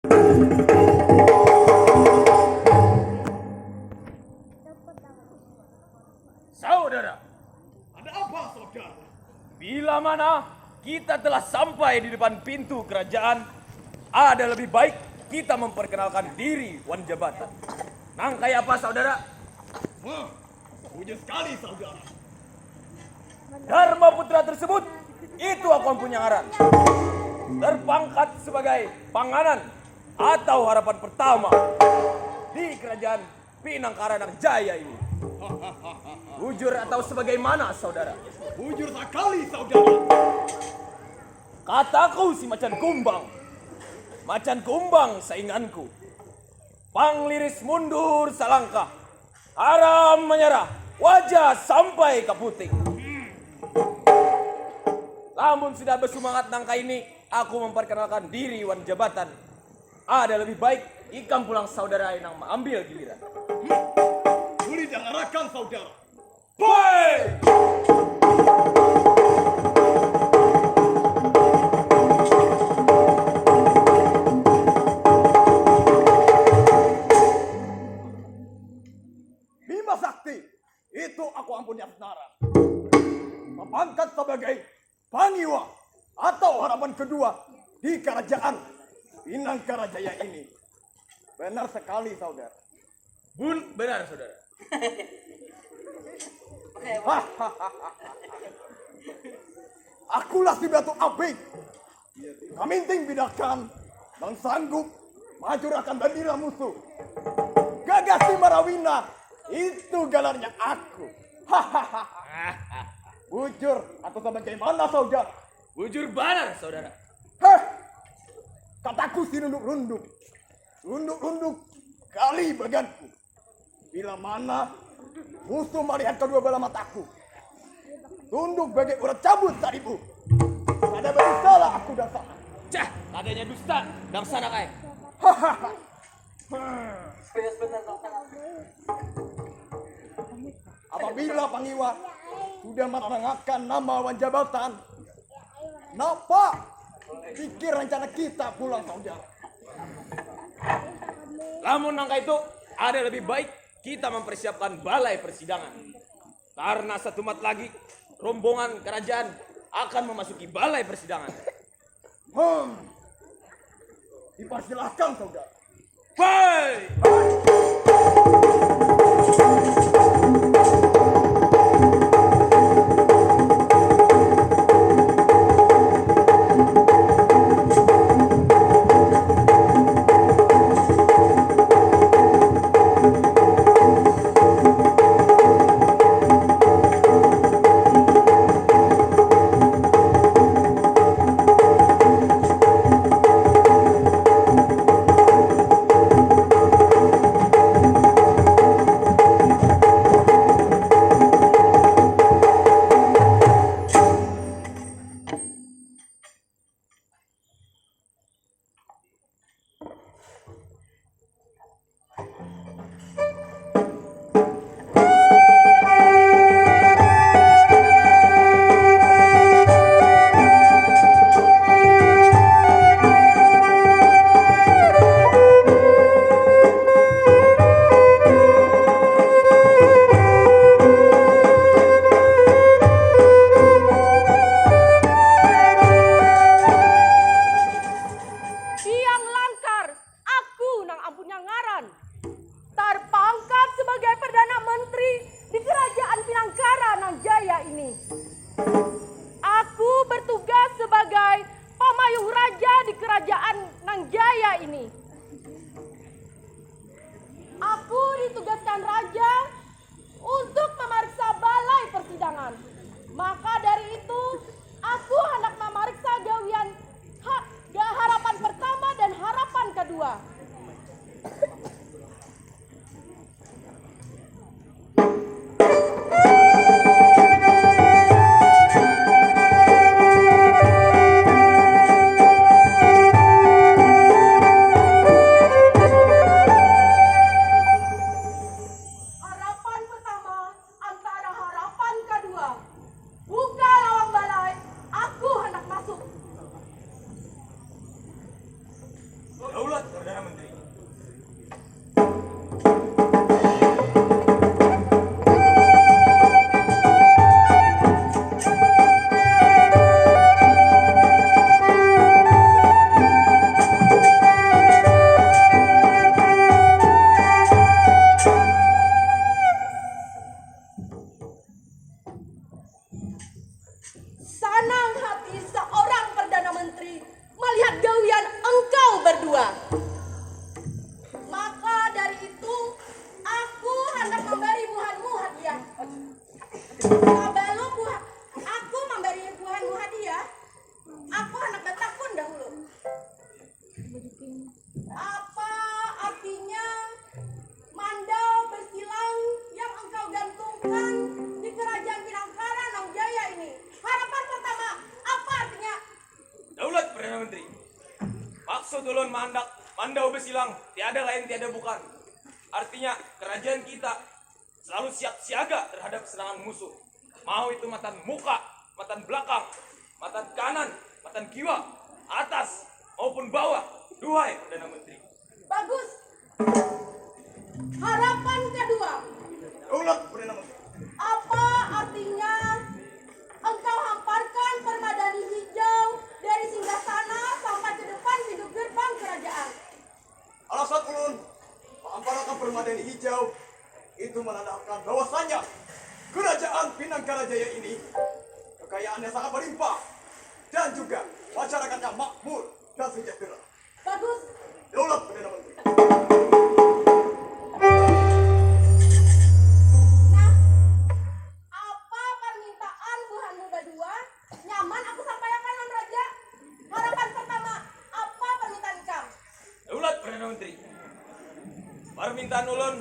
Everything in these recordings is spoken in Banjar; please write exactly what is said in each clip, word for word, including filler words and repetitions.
Saudara. Ada apa, saudara? Bila mana kita telah sampai di depan pintu kerajaan, ada lebih baik kita memperkenalkan diri wan jabatan. Nang kaya apa, saudara? Wah, puji sekali, saudara. Dharma Putra tersebut, itu aku punya ngaran. Terpangkat sebagai panganan atau harapan pertama di kerajaan Pinangkara nang jaya ini. Bujur atau sebagaimana, saudara? Bujur sakali, saudara. Kataku si macan kumbang. Macan kumbang sainganku. Pangliris mundur salangkah. Haram menyerah. Wajah sampai kaputing. Lamun sudah bersemangat nang kaini, aku memperkenalkan diri wan jabatan. Ada lebih baik ikam pulang, saudara, nang maambil giliran. Ulih dangarakan, saudara. Baik. Bima Sakti, itu aku ampun yang senara. Mapangkat sebagai pangiwa atau harapan kedua di kerajaan Pinangkara Jaya ini. Benar sekali, saudara. Bun, benar, saudara. Akulah si Batu Api. Kaminting bidakan dan sanggup menghancurkan bandila musuh. Gagah si Marawina, itu gelarnya aku. Bujur atau sebagaimana, saudara? Bujur banar, saudara. Heh, kataku si runduk-runduk. Runduk-runduk gali baganku. Bila mana musuh malihat kedua bala mataku, tunduk bagai urat cabut saribu. Kada bersalah aku dasar. Cah, kadanya dusta, dangsana kai. Hahaha. Apabila pangiwa sudah menerangkan nama wan jabatan, napa pikir rencana kita pulang, saudara? Lamun nang kaitu, ada lebih baik kita mempersiapkan balai persidangan. Karena satumat lagi, rombongan kerajaan akan memasuki balai persidangan. Hmm. Dipersilahkan, saudara. Baik. Perdana Menteri. Sanang hati seorang Perdana Menteri melihat gawian engkau berdua. Maka dari itu, aku hendak memberi buhanmu hadiah. Sebelum buha- aku memberi buhanmu hadiah, aku hendak bertakun dahulu. Apa artinya mandau bersilang yang engkau gantungkan di kerajaan Pinangkara nang jaya ini? Harapan pertama, apa artinya? Daulat Perdana Menteri. Maksud ulun maandak mandau bersilang tiada lain tiada bukan. Artinya kerajaan kita selalu siap siaga terhadap serangan musuh. Mau itu matan muka, matan belakang, matan kanan, matan kiwa, atas maupun bawah, duhai Perdana Menteri. Bagus. Harapan kedua. Daulat Perdana Menteri. Apa artinya engkau hamparkan permadani hijau dari singgah sana sampai ke depan pintu gerbang kerajaan? Alasan ulun, paamparakan permadani hijau itu menandakan bahwasanya kerajaan Pinangkara Jaya ini kekayaannya sangat melimpah dan juga masyarakatnya makmur dan sejahtera. Bagus. Daulat Perdana Menteri. Nah, apa permintaan buhanmu badua? Nyaman aku sampaiakan, Wan Raja. Harapan pertama, apa permintaan ikam? Daulat Perdana Menteri. Permintaan ulun,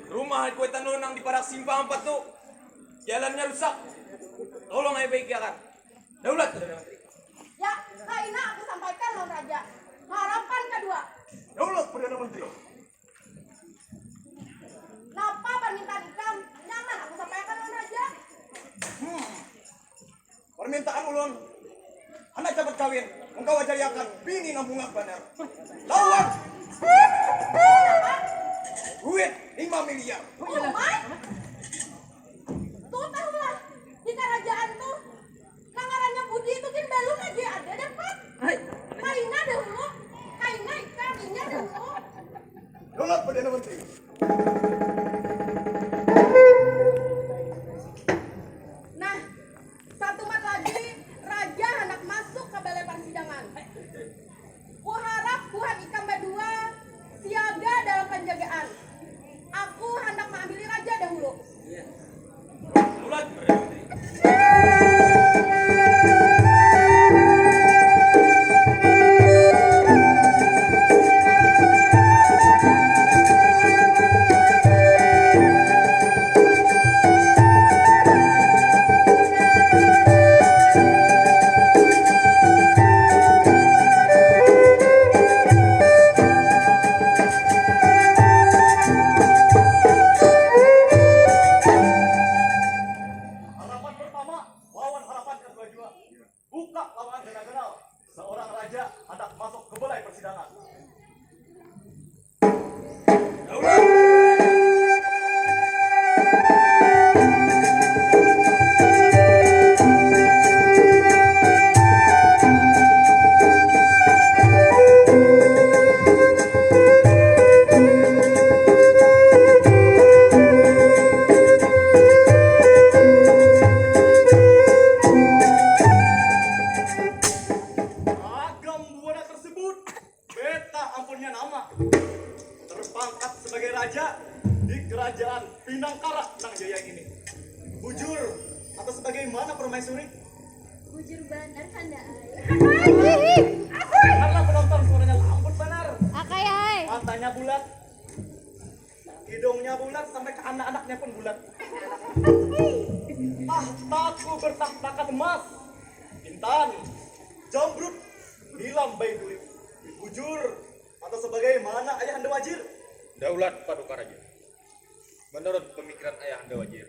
rumah kuitan ulun nang di parak simpang empat tu, jalannya rusak. Tolong ai baikiakan. Daulat Perdana Menteri. Ya, kaina aku sampaikan, Wan Raja. Harapan kedua. Daulat Perdana Menteri. Napa permintaan ikam? Nyaman aku sampaiakan, Wan Raja. Hmm. Permintaan ulun, handak dapat kawin, mungkawa jariakan bini nang bungak banar. Lawan duit lima miliar. Oh my. Tuh tahulah, di kerajaan tuh nang ngarannya budi itu gin balum lagi ada dapat. Hai. Kaina dahulu, kaina ikam, inya dahulu. Daulat Perdana Menteri. Nah, satumat lagi, raja handak masuk ka balai parsidangan. Kuharap buhan ikam badua siaga dalam panjagaan. Aku handak maambili raja dahulu. Daulat Perdana Menteri. Harapan pertama lawan harapan kedua jua. Buka lawangan ganal-ganal. Seorang raja handak masuk ke balai persidangan. Ragam buana tersebut, beta ampunnya nama. Terpangkat sebagai raja di kerajaan Pinangkara nang jaya ini. Bujur atau sebagaimana permaisuri? Bujur banar, Kanda ai. Karena penonton suaranya lambut banar. Akai ai. Matanya bulat. Hidungnya bulat sampai ke anak-anaknya pun bulat. Tahtaku bertahtakan emas, intan, jamrud, nilam bain duit. Bujur atau sebagaimana ayahanda wajir? Daulat Paduka Raja. Menurut pemikiran ayahanda wajir,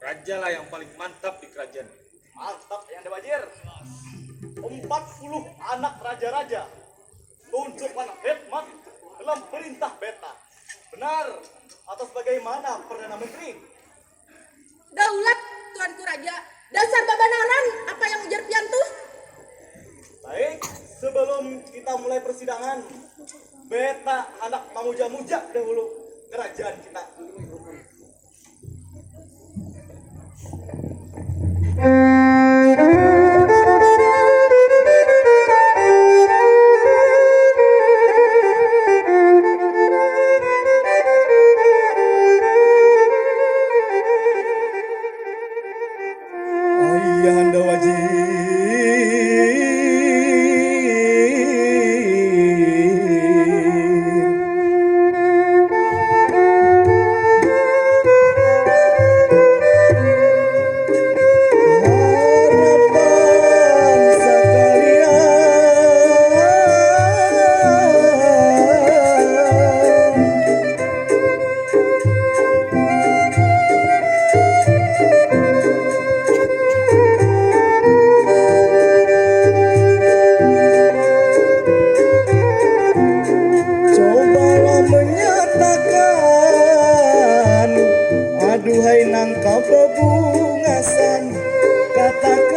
rajalah yang paling mantap di kerajaan. Mantap ayahanda wajir. Empat puluh anak raja-raja. Tunjukkan Benar. Atas bagaimana Perdana Menteri? Daulat, Tuanku Raja. Dasar babanaran, apa yang ujar pian tuh? Baik, sebelum kita mulai persidangan, beta handak mamuja-muja dahulu kerajaan kita. Ayahanda wajib. Harapan sakalian. Cobalah menyatakan, aduhai nang kabebungasan, katakan,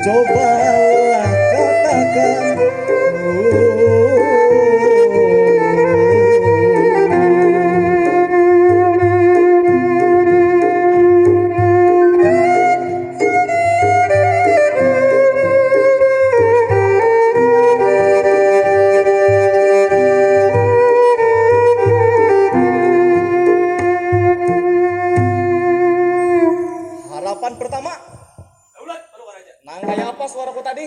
cobalah katakan. Harapan pertama. Daulat, Paduka Raja. Nang kaya apa suaraku tadi?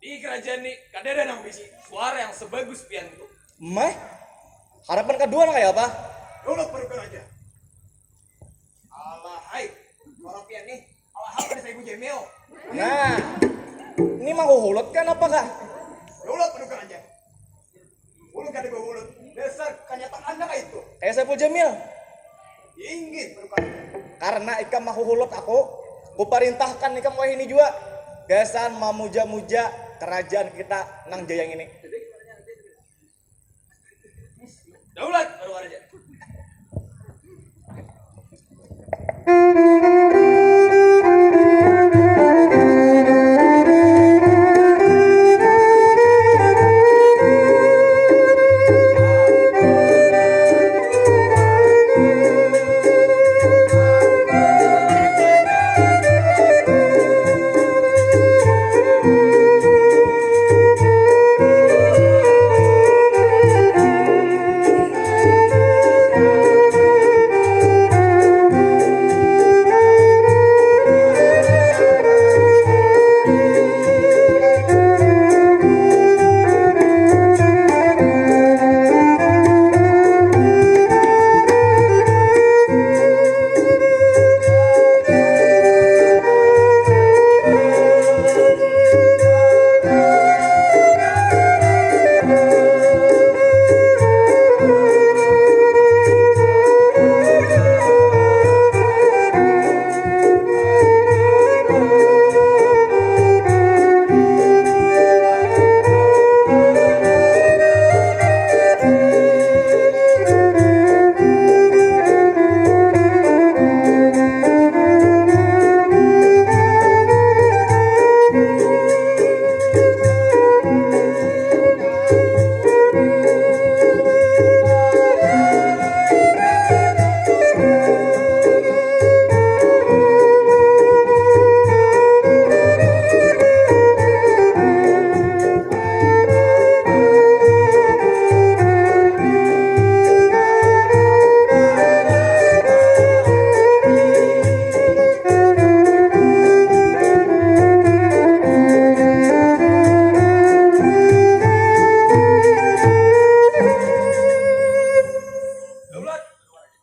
Di kerajaan ni kada ada nang bisi suara yang sebagus pian tu. Meh? Harapan kedua nang kaya apa? Daulat, Paduka Raja. Alahai, suara pian nih. Alah, apa nih Saiful Jamil? Nah, ini manghuhulut kah apa kah? Daulat, Paduka Raja. Ulun kada bahulut. Dasar kanyataan kah itu? Kayak Saiful Jamil. Inggih, Paduka Raja. Karena ikam manghuhulut aku, kuparintahkan ikam wahini jua gasan mamuja-muja kerajaan kita nang jaya ngini. Daulat, Paduka Raja.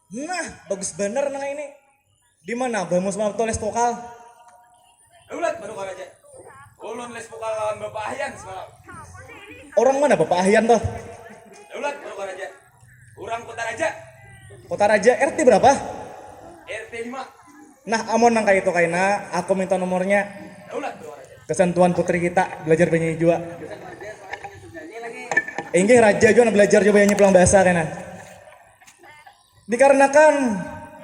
Nah, bagus banar nang ini. Di mana Bamus matulis vokal? Daulat, Paduka Raja. Ulun les vokal lawan Bapak Ahyan semalam. Orang mana Bapak Ahyan tuh? Daulat, Paduka Raja. Urang Kota Raja. Kota Raja, R T berapa? R T lima. Nah, amun nang kaya itu kaina, aku minta nomornya. Daulat, Paduka Raja. Kesantuan putri kita belajar banyanyi jua. Ini lagi. Inggih raja jua belajar coba nyampaian bahasa kena. Dikarenakan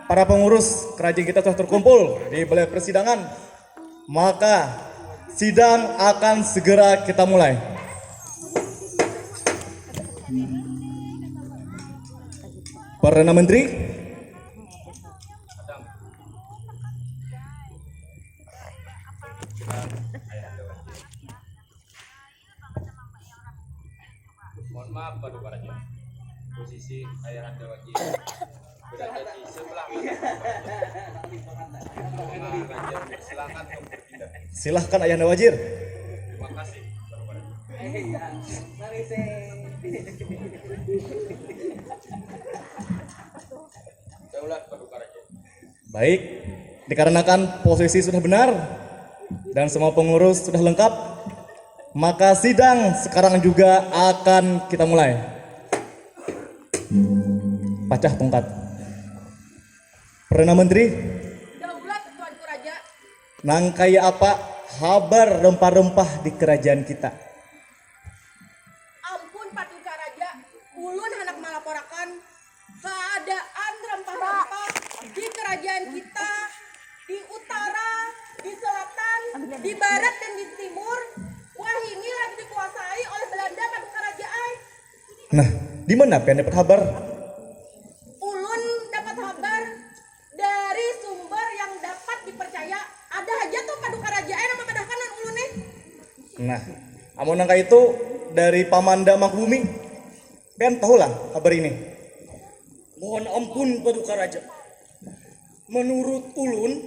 para pengurus kerajaan kita sudah terkumpul di balai persidangan, maka sidang akan segera kita mulai. Perdana Menteri. Mohon maaf, Paduka Raja. Posisi Ayahanda Wajir berada di sebelah kanan. Paduka Raja, silakan untuk bertindak. Silahkan Ayahanda Wajir. Terima kasih, Paduka Raja. Daulat, Paduka Raja. Baik, dikarenakan posisi sudah benar dan semua pengurus sudah lengkap, maka sidang sekarang juga akan kita mulai. Pacah tongkat. Perdana Menteri, Daulat, Tuanku Raja. Nang kaya apa habar rempah-rempah di kerajaan kita? Ampun, Paduka Raja, ulun handak malaporakan keadaan rempah-rempah di kerajaan kita, di utara, di selatan, di barat, dan di timur. Wahini lagi dikuasai oleh Belanda, Paduka Raja ai. Nah, di mana pian dapat habar? Ulun dapat habar dari sumber yang dapat dipercaya. Ada aja tuh, Paduka Raja ai nang mamadahkan lawan ulun nih. Nah, amun nang kaya itu dari Pamanda Mangkubumi. Pian tahulah habar ini? Mohon ampun, Paduka Raja. Menurut ulun,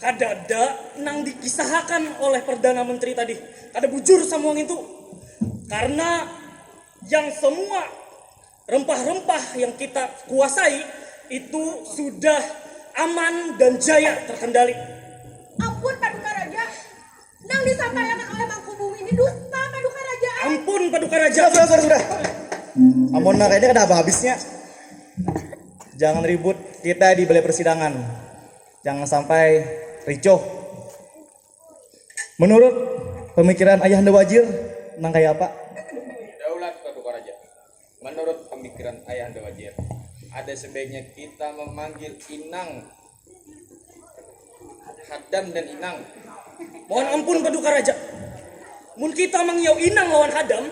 kadada nang dikisahakan oleh Perdana Menteri tadi. Kada bujur samua ngintu. Karena yang semua rempah-rempah yang kita kuasai itu sudah aman dan jaya terkendali. Ampun, Paduka Raja. Nang disampaiakan oleh Mangkubumi ini dusta, Paduka Raja. Ampun, Paduka Raja. Sudah, sudah, sudah, sudah. Amun nang ini kada habis-habisnya. Jangan ribut kita di balai persidangan. Jangan sampai ricuh. Menurut pemikiran Ayahanda Wajir, nang kaya apa? Daulat, Paduka Raja. Menurut pemikiran Ayahanda Wajir, ada sebaiknya kita memanggil Inang Hadam dan Inang. Mohon ampun, Paduka Raja. Mun kita mangiau Inang lawan Hadam,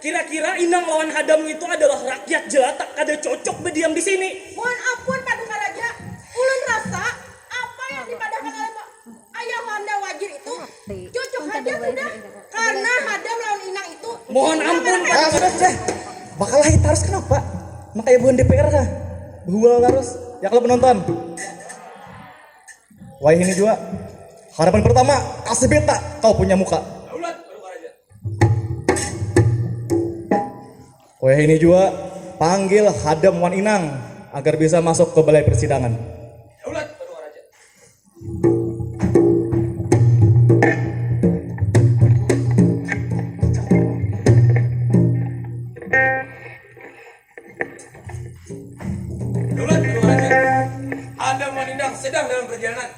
kira-kira Inang lawan Hadam itu adalah rakyat jelata, kada cocok berdiam di sini. Mohon ampun, Paduka Raja. Ulun rasa apa yang dipadahkan oleh Pak Ayahanda Wajir itu cocok haja sudah. Karena Hadam lawan Inang itu. Mohon ampun, Pak. Ah, sudah, sudah. Bakalahi tarus kenapa? Makanya buhan D P R kah? Behual tarus. Ya kalau penonton. Wayah ini jua. Harapan pertama, kasih beta, kau punya muka. Wayah ini jua, panggil Hadam wan Inang agar bisa masuk ke balai persidangan. Daulat, Paduka Raja. Hadam wan Inang sedang dalam perjalanan.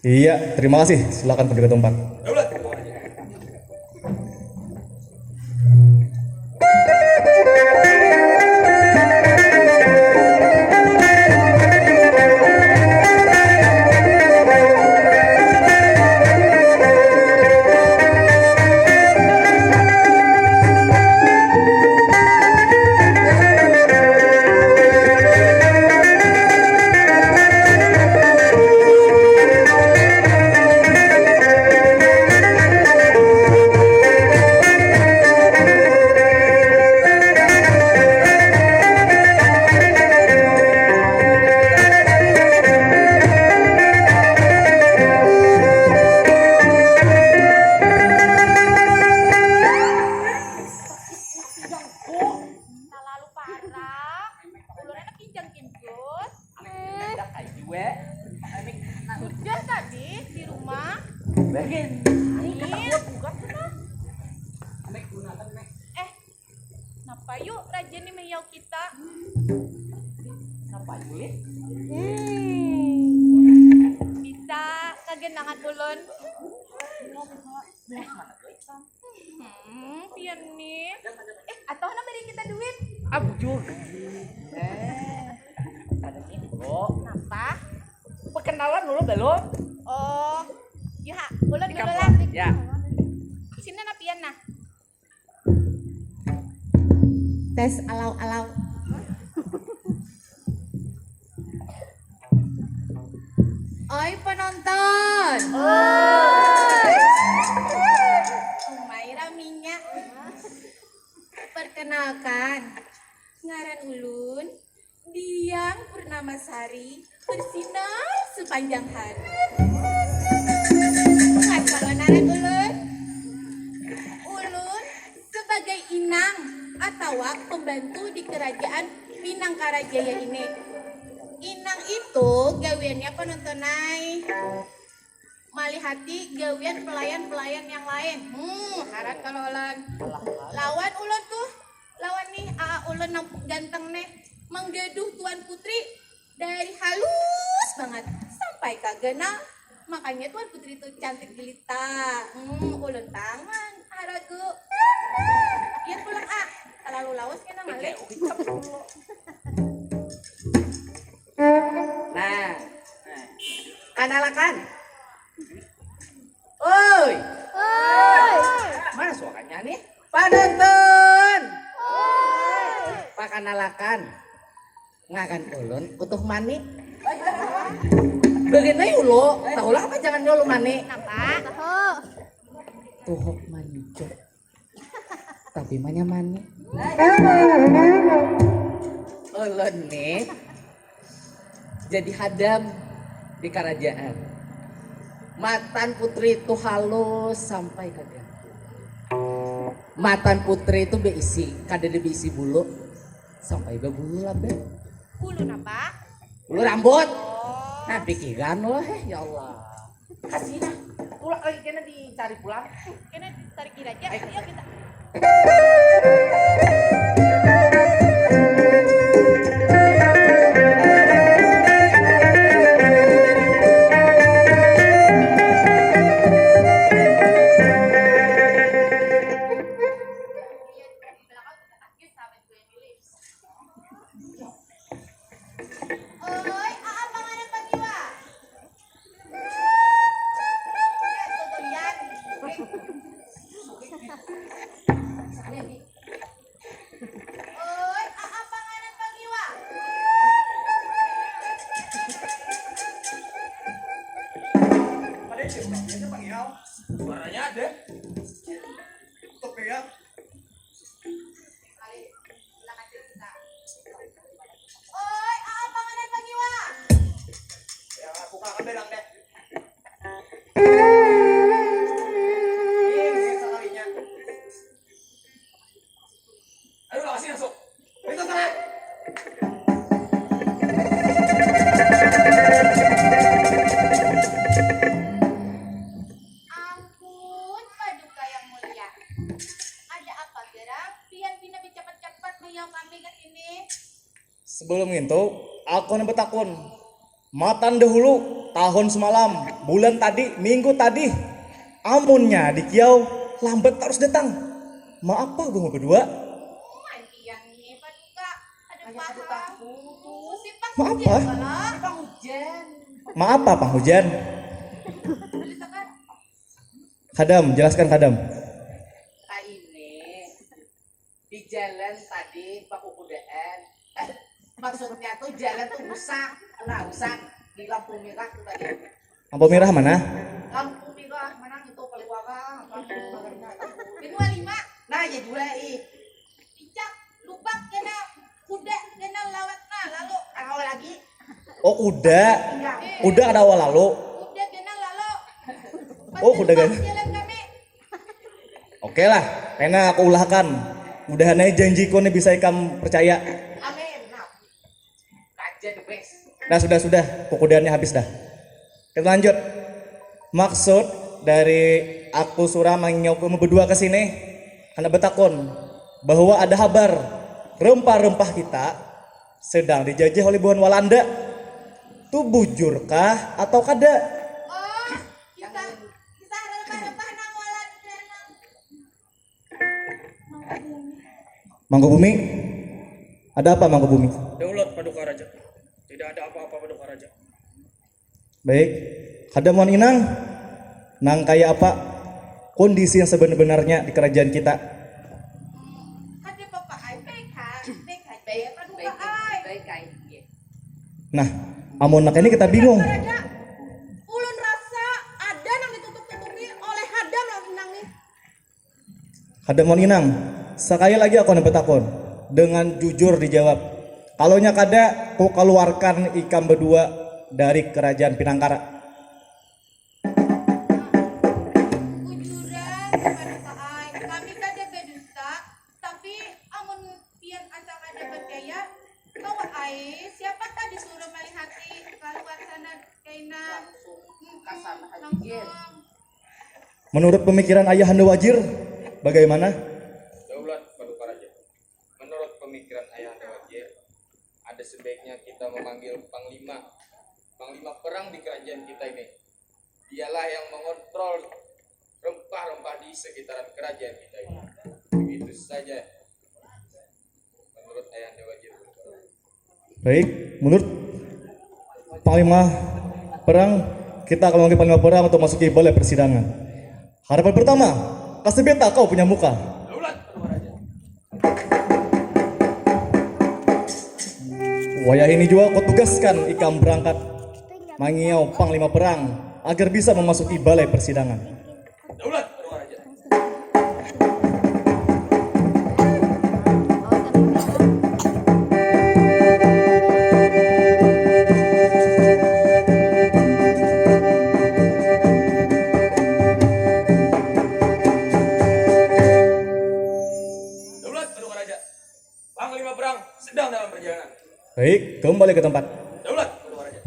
Iya, terima kasih. Silakan penduduk tempat. Daulat, Paduka Raja. Terlalu parah. Ulun anak kinjang kinjut. Amek, eh, hendak aja, weh. Amek, nah. Sudah tadi di rumah. Bagian. Ini. Ketahuan bukan, kenal. Amek, gunakan, Mek. Eh, napa yuk raja ni meyau kita? Napa yuk, Lin? Hmm. Bisa kagenangan ulun. Hmm, pian nih. Eh, atau na Ah, bujur. Eh, ada ni, bro. Kenapa? Perkenalan dulu belum? Oh, ya, ulun dulu lah. Ya. Sini nah pian nah. Tes alau-alau. Oi penonton. Oi. Umai raminya. Perkenalkan, ngaran ulun Diang Purnama Sari, bersinar sepanjang hari. Ingat kalau ngaran ulun? Ulun sebagai inang atawa pembantu di kerajaan Pinangkarajaya ini. Inang itu gawiannya penonton ai. Malihati gawian pelayan-pelayan yang lain. Hmm, harat kalau ulun. Lawan ulun tuh, lawan nih aa ulun nang ganteng nih, menggaduh Tuan Putri dari halus banget sampai ka ganal. Makanya Tuan Putri tuh cantik jelita. Hmm, ulun tangan haragu. Ya pulang ah, terlalu lawas kena malik. Nah, kanalakan. Oi. Oi. Mana suaranya nih? Panonton. Oi. Pakanalakan. Ngaran ulun Utuh Mani. Begini ulo, tahulah apa jangan dulu Mani. Kenapa? Tuhuk manjuk. Tapi manyamani. Ulun nih jadi hadam di kerajaan. Matan putri itu halus sampai ke gantung. Matan putri itu beisi, kada ada beisi bulu sampai bebulu labe. Bulu napa? Bulu rambut. Oh. Nah, pikiran loh, eh, ya Allah. Kasih nah. Tulak lagi kena dicari pulang. Kena dicari kira aja. Ayo. Ayo kita. Oi, aa panganan pangiwa. Oi, aa panganan pangiwa. Ada yang siapa? Ada pangiau. Suaranya ada. Tutup ya. Oi, aa panganan pangiwa. Ya, aku kangen belang deh. Ini sekalinya. Ayo, kasih masuk. Itu salah. Ampun, paduka yang mulia. Ada apa gerang? Pian pina bacapat-capat manyau kami ke sini. Sebelum ngintu, aku handak batakun. Matan dahulu, tahun semalam, bulan tadi, minggu tadi, amunnya di kiau lambat tarus datang. Maapa bunga bedua? Maapa? Maapa pang hujan? Kadam, jelaskan Kadam. Kaini di jalan tadi bakukudaan. Maksudnya tuh jalan tuh rusak, nah rusak di lampu merah tuh tadi. Lampu merah mana? Lampu merah mana itu Paliwara, lampu merahnya itu. Di dua lima. Nah ya dua ih. Picak, lubak kena kuda kena lawat nah lalu. Tahu lagi? Oh kuda, kuda kada awal lalu. Kuda kena lalu. Oh kuda kena. Jalan kami. Oke lah, kena aku ulahkan. Mudahan aja janjiku nih bisa ikam percaya. Amin. Nah. Nah sudah sudah, kukudannya habis dah. Kita lanjut. Maksud dari aku surah mangnyau berdua ke sini karena betakun bahwa ada habar rempah-rempah kita sedang dijajah oleh buhan Walanda. Tu bujurkah atau kada? Oh, kisah kisah rempah-rempah nang Walanda nang Mangkubumi. Ada apa, Mangkubumi? Daulat, Paduka Raja. Tidak ada apa-apa, Paduka Raja. Baik. Hadam wan Inang, nang kaya apa kondisi yang sebenar-benarnya di kerajaan kita? Kada apa-apa ai, baik ha, baik haja ya, Paduka ai. Baik ai. Nah, amun nang kaya ini kita bingung. Paduka Raja, ulun rasa ada nang ditutup-tutupi oleh hadam lawan Inang nih. Hadam wan Inang, sakali lagi aku handak batakun, dengan jujur dijawab. Kalau nya kada, ku kaluarkan ikam badua dari kerajaan Pinangkara. Bujuran, Paduka ai, kami kada badusa, tapi amun pian asa kada percaya, bawa ai, siapa tah disuruh malihati kaluar sana kaina. Langsung ka sana haja. Menurut pemikiran Ayahanda Wajir, bagaimana? Daulat, Paduka Raja. Menurut pemikiran Ayahanda Wajir, ada sebaiknya kita memanggil panglima, panglima perang di kerajaan kita ini. Dialah yang mengontrol rempah-rempah di sekitaran kerajaan kita ini. Begitu saja. Menurut Ayahanda Wajir. Baik, menurut Panglima Perang, kita akan memanggil Panglima Perang untuk masuk ke balai persidangan. Harapan pertama, kasih beta kau punya muka. Wayah ini juga aku tugaskan ikam berangkat mangiau Panglima Perang agar bisa memasuki balai persidangan. Daulat, Paduka Raja. Daulat, Paduka Raja. Panglima perang sedang dalam perjalanan. Baik, kembali ke tempat. Daulat, Paduka Raja.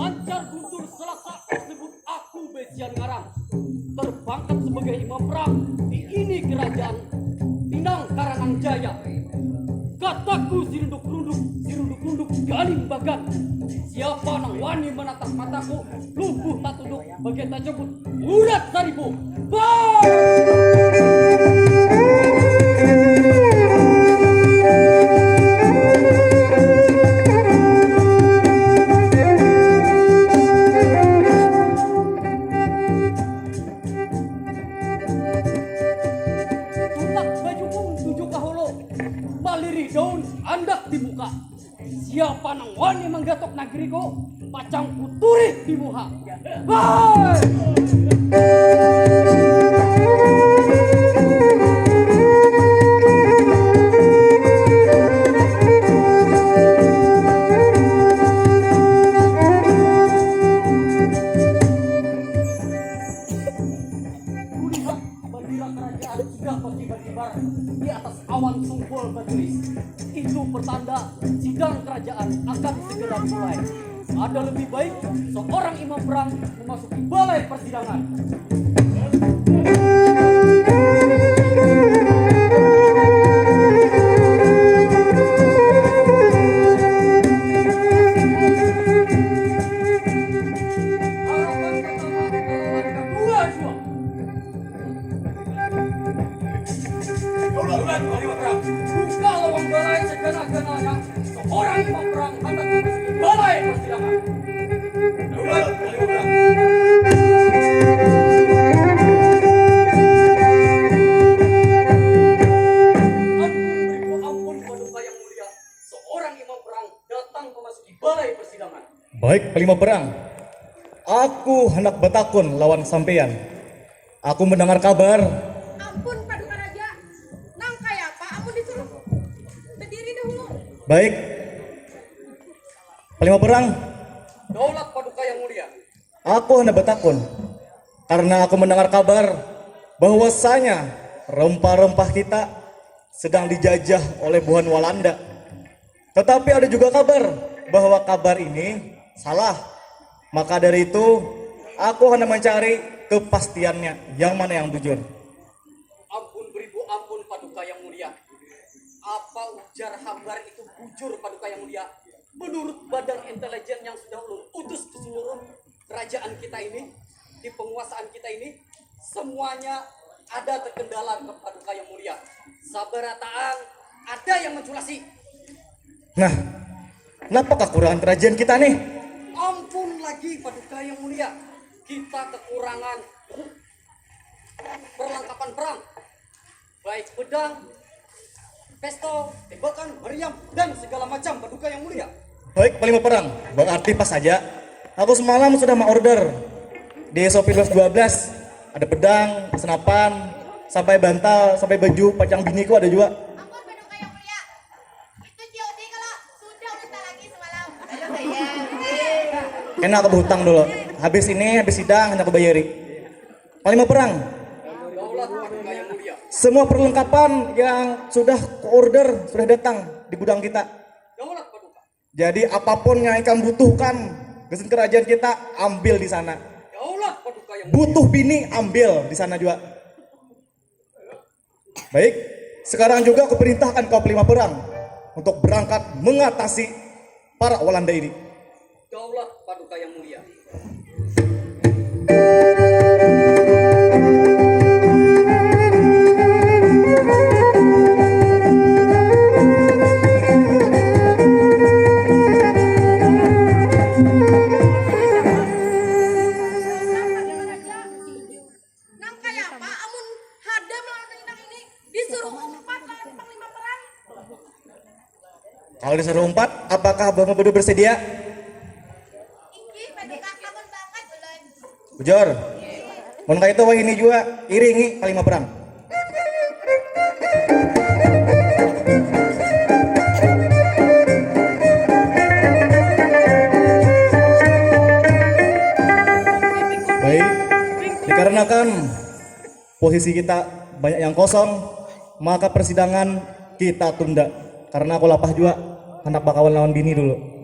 Lancar guntur selasa tersebut aku besian ngarang. Terpangkat sebagai imam perang di ini kerajaan Pinang Karangan Jaya. Kataku sirunduk-runduk, sirunduk-runduk galing bagan. Siapa nang wani menatap mataku, lumpuh tatunduk, bagian tajemput urat saribu. Bah! Tutak bajukung tujuh kahulu, malirih daun andak dibuka. Siapa nang wani manggatok nagriku, pacang kuturi di muha. Hai! Kulihat bendera kerajaan sudah berkibar-kibar di atas awan sungkul batulis. Itu pertanda sidang kerajaan akan segera dimulai. Ada lebih baik seorang imam perang memasuki balai persidangan. Harapan pertama, harapan kedua jua. Buka lawang balai segana-gananya. Seorang imam perang handak memasuki balai persidangan. Daulat, Paduka Raja. Ampun, beriku ampun, Paduka Yang Mulia. Seorang imam perang datang memasuki balai persidangan. Baik, Panglima Perang. Aku handak batakun lawan sampean. Aku mendengar kabar. Ampun, Paduka Raja. Nang kaya apa amun disuruh berdiri dahulu? Baik. Panglima Perang. Daulat, Paduka Yang Mulia. Aku handak batakun, karena aku mendengar kabar bahwasanya rempah-rempah kita sedang dijajah oleh buhan Walanda. Tetapi ada juga kabar bahwa kabar ini salah. Maka dari itu, Aku hendak mencari kepastiannya, yang mana yang bujur. Ampun beribu ampun, Paduka Yang Mulia. Apa ujar hambar itu bujur, Paduka Yang Mulia? Menurut badan intelijen yang sudah ulun utus ke seluruh kerajaan kita ini, di penguasaan kita ini, semuanya ada terkendala ke Paduka Yang Mulia. Sabarataan ada yang menculasi. Nah, kenapa kekurangan kerajaan kita nih? Ampun lagi, Paduka Yang Mulia. Kita kekurangan perlengkapan perang. Baik pedang, pistol, tembakan, meriam, dan segala macam, Paduka Yang Mulia. Baik, Panglima Perang. Berarti pas saja. Aku semalam sudah mengorder di S O P dua belas. Ada pedang, senapan, sampai bantal, sampai baju pacang biniku ada juga. Ampun, Paduka Yang Mulia. Itu C O D kalau sudah ulun talagi semalam. Aduh, sayang. Kena aku berhutang dulu. Habis ini, habis sidang, hanya aku bayari. Panglima Perang. Semua perlengkapan yang sudah order sudah datang di gudang kita. Jadi apapun yang ikam butuhkan, gasan kerajaan kita, ambil di sana. Butuh bini, ambil di sana juga. Baik, sekarang juga aku perintahkan kau Panglima Perang untuk berangkat mengatasi para Walanda ini. Daulat Paduka Yang Mulia. Nang kaya apa amun hada melawan nang ini disuruh umpat lawan Panglima Perang? Kalau disuruh umpat, apakah Bapak Bedu bersedia? Inggih, Paduka, amun baangkat ulun. Bujur. Mun kaitu wahini jua, iringi Panglima Perang. Baik, dikarenakan posisi kita banyak yang kosong, maka persidangan kita tunda. Karena aku lapah jua, handak bakawan lawan bini dulu.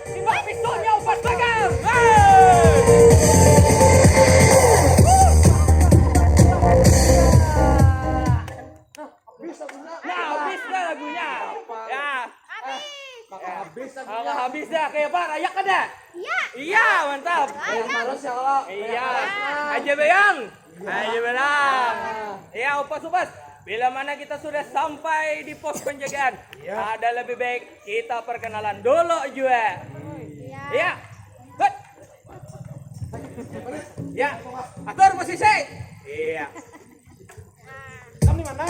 Timbak pistolnya, umpat bagang. Hei! Nah, habis dah lagunya. Ya. Habis. Maka habis lagunya. Maka habis dah. Kayak apa? Rayak kada? Iya. Iya, mantap. Rayak harus ya, kalau. Iya. Rayak harus, nah. Aja Bayang. Iya. Aja Bayang. Iya, upas, upas. Bila mana kita sudah sampai di pos penjagaan, iya, ada lebih baik kita perkenalan dulu juga. Iya. Iya. Hut. Ya, atur posisi. Iya. Kamu di mana?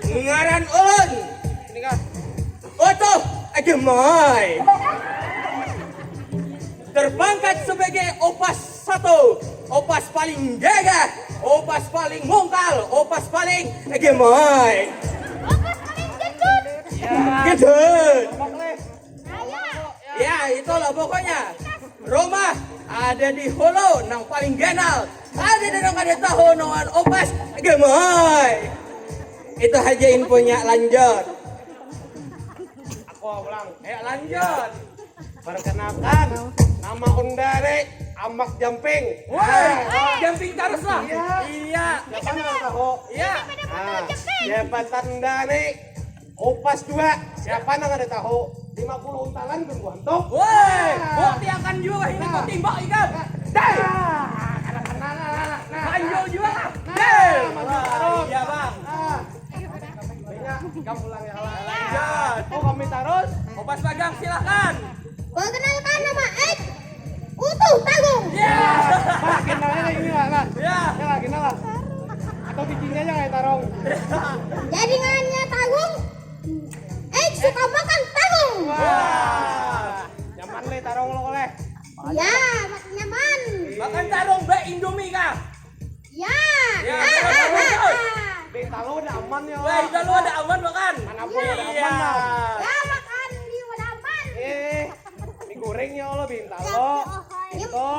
Ngaran ulun. Ini kan. Utuh Agemai. Terpangkat sebagai opas satu, opas paling gagah, opas paling mungkal, opas paling Agemai. Opas paling gendut. Ya. Gendut. Kompak, leh. Ayo. Ya, Itulah pokoknya, rumah ada di hulu nang paling ganal. Ada di nang ada tahu nongan opas gemoy. Itu aja infonya, lanjut. Aku ulang. Ayo lanjut. Perkenalkan, nama Undari Amak Jamping. Woi, jamping tarus lah. Iya. Iya. Siapa nang tahu? Iya. Nah, siapa tanda nih? Opas dua. Siapa nang ada tahu? Lima puluh untalan tungguan tuh. Woi, bukti akan juga ini kau timbak ikan. Dai. Nah, nah, nah, nah, nah, nah. Kanjol juga lah. Nah, dai. Mantap, tarus. Iya, Bang. Nah. Banyak, ikam pulang ya lah. Lanjut. Oh, kami tarus. Opas Pagang, silakan. Perkenalkan, nama X Utuh Tagung. Ya. Nah, kenalnya ini lah, nah. Ya. Ya lah, kenal lah. Atau bikinnya aja kayak tarung. Jadi ngarannya Tagung. X suka makan tagung. Wah. Nyaman leh tarung lo oleh. Ya, makin nyaman. Makan tarung, Mbak, Indomie kah? Ya. Ya, ah, betul, ah, betul. Ah. Bintalo ada aman ya. Wah, Bintalo ada aman makan. Mana pun ada aman lah. Ya, makan di mana aman. Eh, mie goreng ya Allah, Bintalo. Ya, oh, hai. Itu.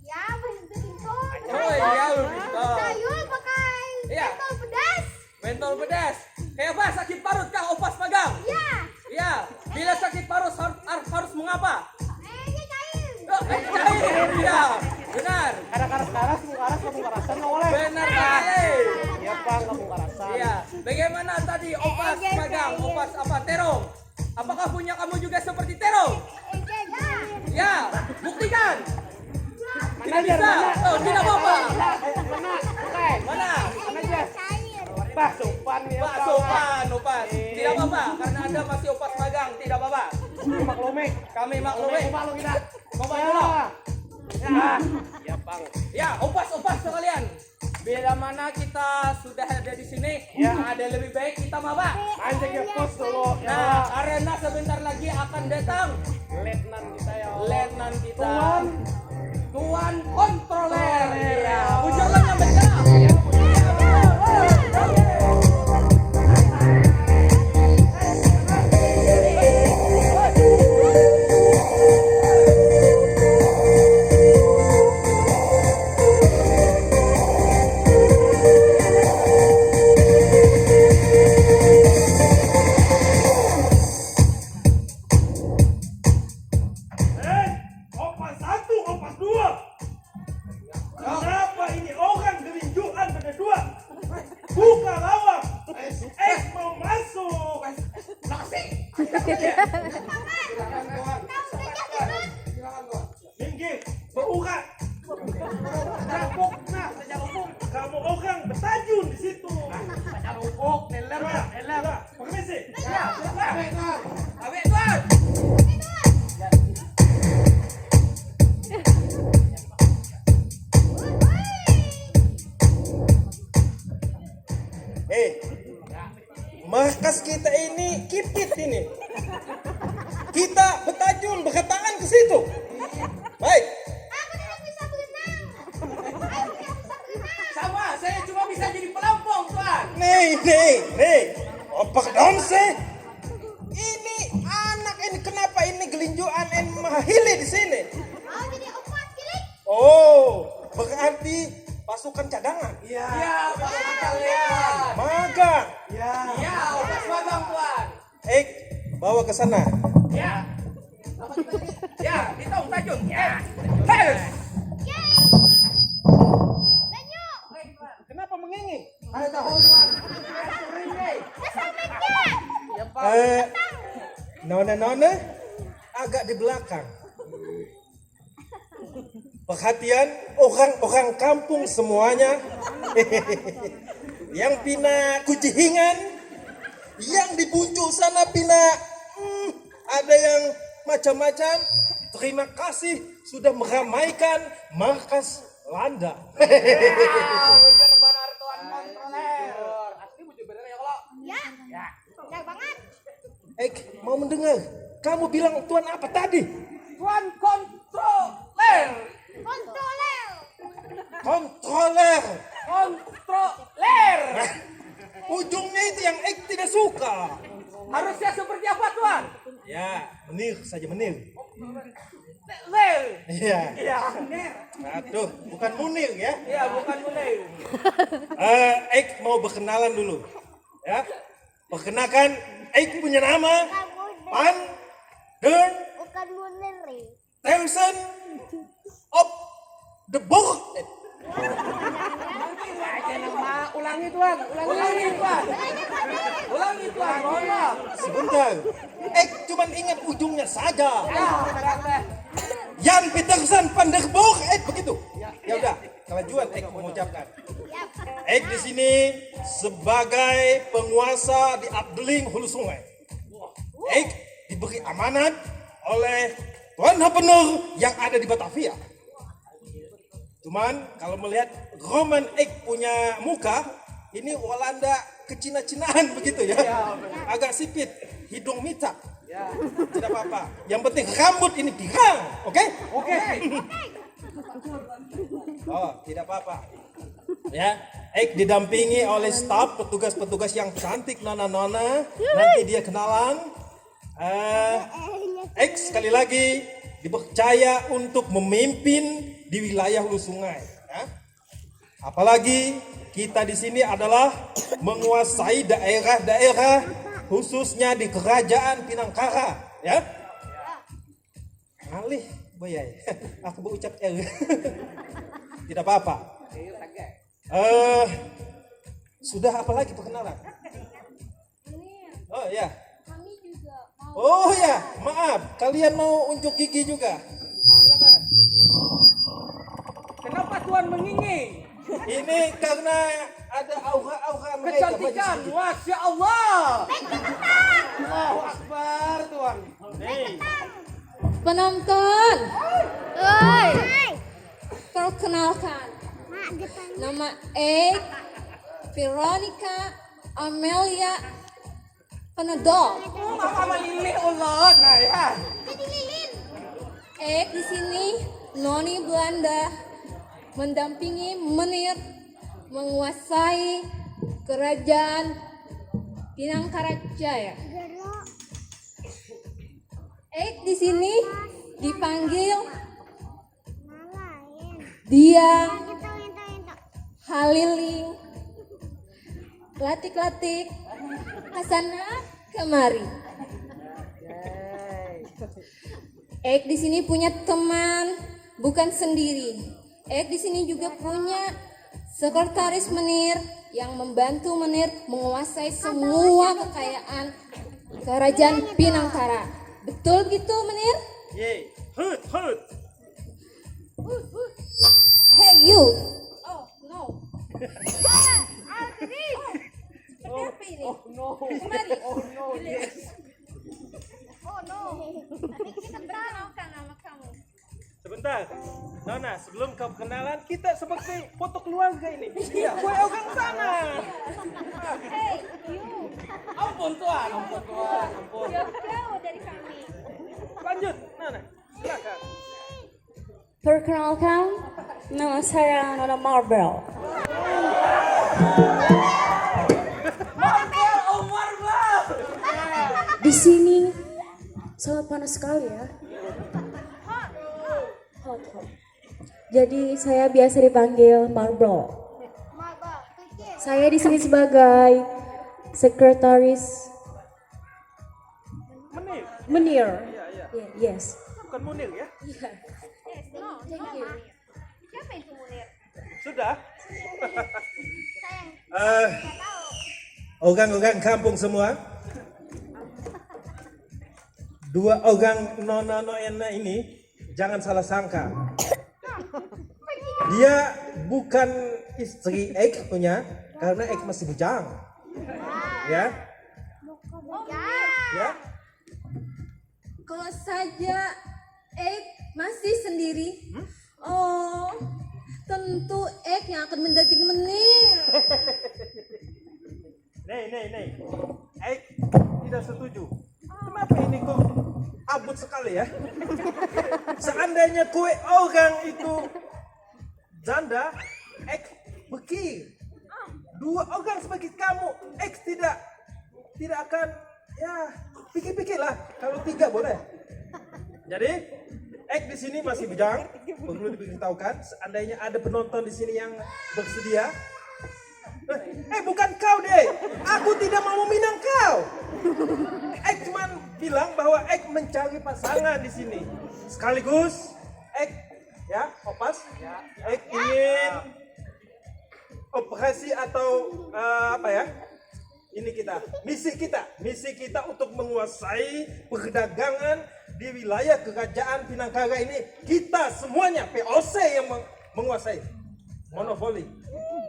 Ya, begitu. Oh, iya, begitu. Sayur pakai, iya, bentol pedas. Bentol pedas. Kayak apa, sakit parut kah, Opas Pagang? Iya. Iya. Bila sakit parut har-, har-, harus mengapa? Airnya cair. Oh, air cair. Iya. Benar. Ada karas-karas, mengkaras, kamu karasan oleh. Benar sekali. Iya, Bang, kamu karasan. Iya. Bagaimana tadi, Opas Pagang? Opas apa? Terong. Apakah punya kamu juga seperti terong? Ya, buktikan. Mana bisa? Oh, tidak apa-apa. Mana? Bukan. Mana? Mana aja? Bah, sopan ya, Pak. Sopan, Opas. Eh. Tidak apa-apa, karena ada masih Opas Pagang, tidak apa-apa. Kami maklumi. Kami maklumi. Kompak dulu kita. Kompak dulu. Ya. Ya. Ya, Bang. Ya, Opas, Opas sekalian. Bila mana kita sudah ada di sini, ya, ada lebih baik kita maba. Anjing ya, pos dulu, ya. Nah, karena sebentar lagi akan datang letnan kita, ya. Letnan kita. Tuan. Tuan kontroler. Kontroler. Ya, ujangan yang benar. Eh, opas satu, opas dua. Kenapa ini orang gelinjuan berdua? Buka lawang. Es, es mau masuk. Nasi. Silakan, Tuan. Silakan, Tuan. Minggir, baurat. Nah, kamu orang betajun di situ. Nah, baca rupuk, neler, neler. Permisi. Ya. Baik, Tuan. Baik, Tuan. Hei, markas kita ini kipit ini. Kita betajun, berkataan ke situ. Baik. Aku tidak bisa berenang. Aku tidak bisa berenang. Sama, saya cuma bisa jadi pelampung, Tuan. Nih, nih, nih. Apa dong sih? Ini anak ini, kenapa ini gelinjuan ini mahili di sini? Oh, jadi empat kilik. Oh, berarti pasukan cadangan. Iya. Iya, pasukan cadangan. Magang. Iya. Iya, opas magang, Tuan. Eh, bawa ke sana. Ya. Ya, hitung tajun. Ya. Terus. Kenapa mengenging? Ada tahu, Tuan. Kesamiknya. Ya, Pak. Eh, nona-nona agak di belakang. Perhatian orang-orang kampung semuanya. Yang pina kucihingan, yang di puncak sana pina, hmm, ada yang macam-macam. Terima kasih sudah meramaikan markas Landa. Ya, bujur banar Tuan Kontroler. Asli bujur banar ya, kalau? Ya. Ya. Benar banget. Eh, mau mendengar. Kamu bilang Tuan apa tadi? Tuan Kontroler. Kontroler. Kontroler. Kontroler. Nah, ujungnya itu yang X tidak suka. Harusnya seperti apa, Tuan? Ya, menir saja, menir. Iya. Aduh, bukan Munir ya. Iya, bukan Munir. Eh, Ek mau berkenalan dulu. Ya. Perkenalkan, Ek punya nama Pan Dern Bukan Munir. Tersen of the Book. Ulangi, Tuan. Ulangi, Tuan. Ulangi, Tuan. Mohon maaf. Sebentar. Ek cuman ingat ujungnya saja. Ya, Yan Peterson van der Boek, Ek begitu. Ya udah, kelajuan Ek mengucapkan. Ek di sini sebagai penguasa di Abdeling Hulu Sungai. Ek diberi amanat oleh Tuan Gubernur yang ada di Batavia. Cuman kalau melihat Roman Ek punya muka, ini Walanda kecina-cinaan begitu ya. Agak sipit, hidung micak. Tidak apa-apa. Yang penting rambut ini pirang, oke? Oke. Oh, tidak apa-apa. Ya, Ek didampingi oleh staf petugas-petugas yang cantik nona-nona. Nanti dia kenalan. Eh, Ek sekali lagi dipercaya untuk memimpin di wilayah Hulu Sungai. Ya. Apalagi kita di sini adalah menguasai daerah-daerah khususnya di kerajaan Pinangkara, ya. Ngalih, boyai. Aku berucap er. Tidak apa-apa. Eh, sudah apa lagi perkenalan? Oh ya. Kami juga mau. Oh ya, maaf. Kalian mau unjuk gigi juga? Silakan. Kenapa Tuan menginging? Ini karena ada aura-aura mereka. Kecantikan, masya Allah. Allahu Akbar, Tuan. Hei. Penonton. Oi. Perkenalkan. Nama Ek Veronica Amelia Penedol. Oh, mama melilih ulun, nah ya. Ek di sini Noni Belanda mendampingi Menir menguasai kerajaan Pinangkara Jaya. Ek di sini dipanggil Dia Haliling, Latik-Latik, Hasanah, kemari. Ek di sini punya teman, bukan sendiri. Ek di sini juga punya sekretaris Menir yang membantu Menir menguasai semua kekayaan kerajaan Pinangkara. Betul gitu, Menir? Yeay. Hut, hut. Hey, you. Oh, no. Tapi apa ini? Oh, no. Kemari. Oh, no. Yes. Oh, no. Kita tahu kan nama kamu. Sebentar. Nona, sebelum kau kenalan, kita seperti foto keluarga ini. Iya, kue orang sana. Hey, you. Ampun, Tuan. Ampun, Tuan. Ampun. Jauh-jauh dari kami. Lanjut, Nona. Silakan. Perkenalkan, nama saya Nona Marble. Di sini sangat panas sekali ya. Hot, hot. Jadi saya biasa dipanggil Marble. Saya di sini sebagai sekretaris Menir. Menir. Iya, iya. Ye- yes. Bukan Munir ya? Iya. Yes, no, thank you. Siapa itu Munir? Sudah. Eh, orang-orang kampung semua. Dua orang nona noena ini jangan salah sangka. Dia bukan istri Ek punya karena Ek masih bujang. Ya. Ya. Kalau saja Ek masih sendiri, oh, tentu Ek yang akan mendampingi Menir. Nih, nih, nih. Ek tidak setuju. Kenapa ini kok abut sekali ya? Seandainya kue orang itu janda, Ek beki. Dua orang seperti kamu, Ek tidak tidak akan, ya, pikir-pikirlah. Kalau tiga boleh. Jadi, Ek di sini masih bujang, perlu diberitahukan. Seandainya ada penonton di sini yang bersedia, eh, eh, bukan kau deh, aku tidak mau meminang kau. Ek cuman bilang bahwa Ek mencari pasangan di sini. Sekaligus, Ek, ya, Opas, Ek ingin operasi atau eh, apa ya? Ini kita, misi kita, misi kita untuk menguasai perdagangan di wilayah kerajaan Pinangkara ini. Kita semuanya P O C yang meng- menguasai monopoli.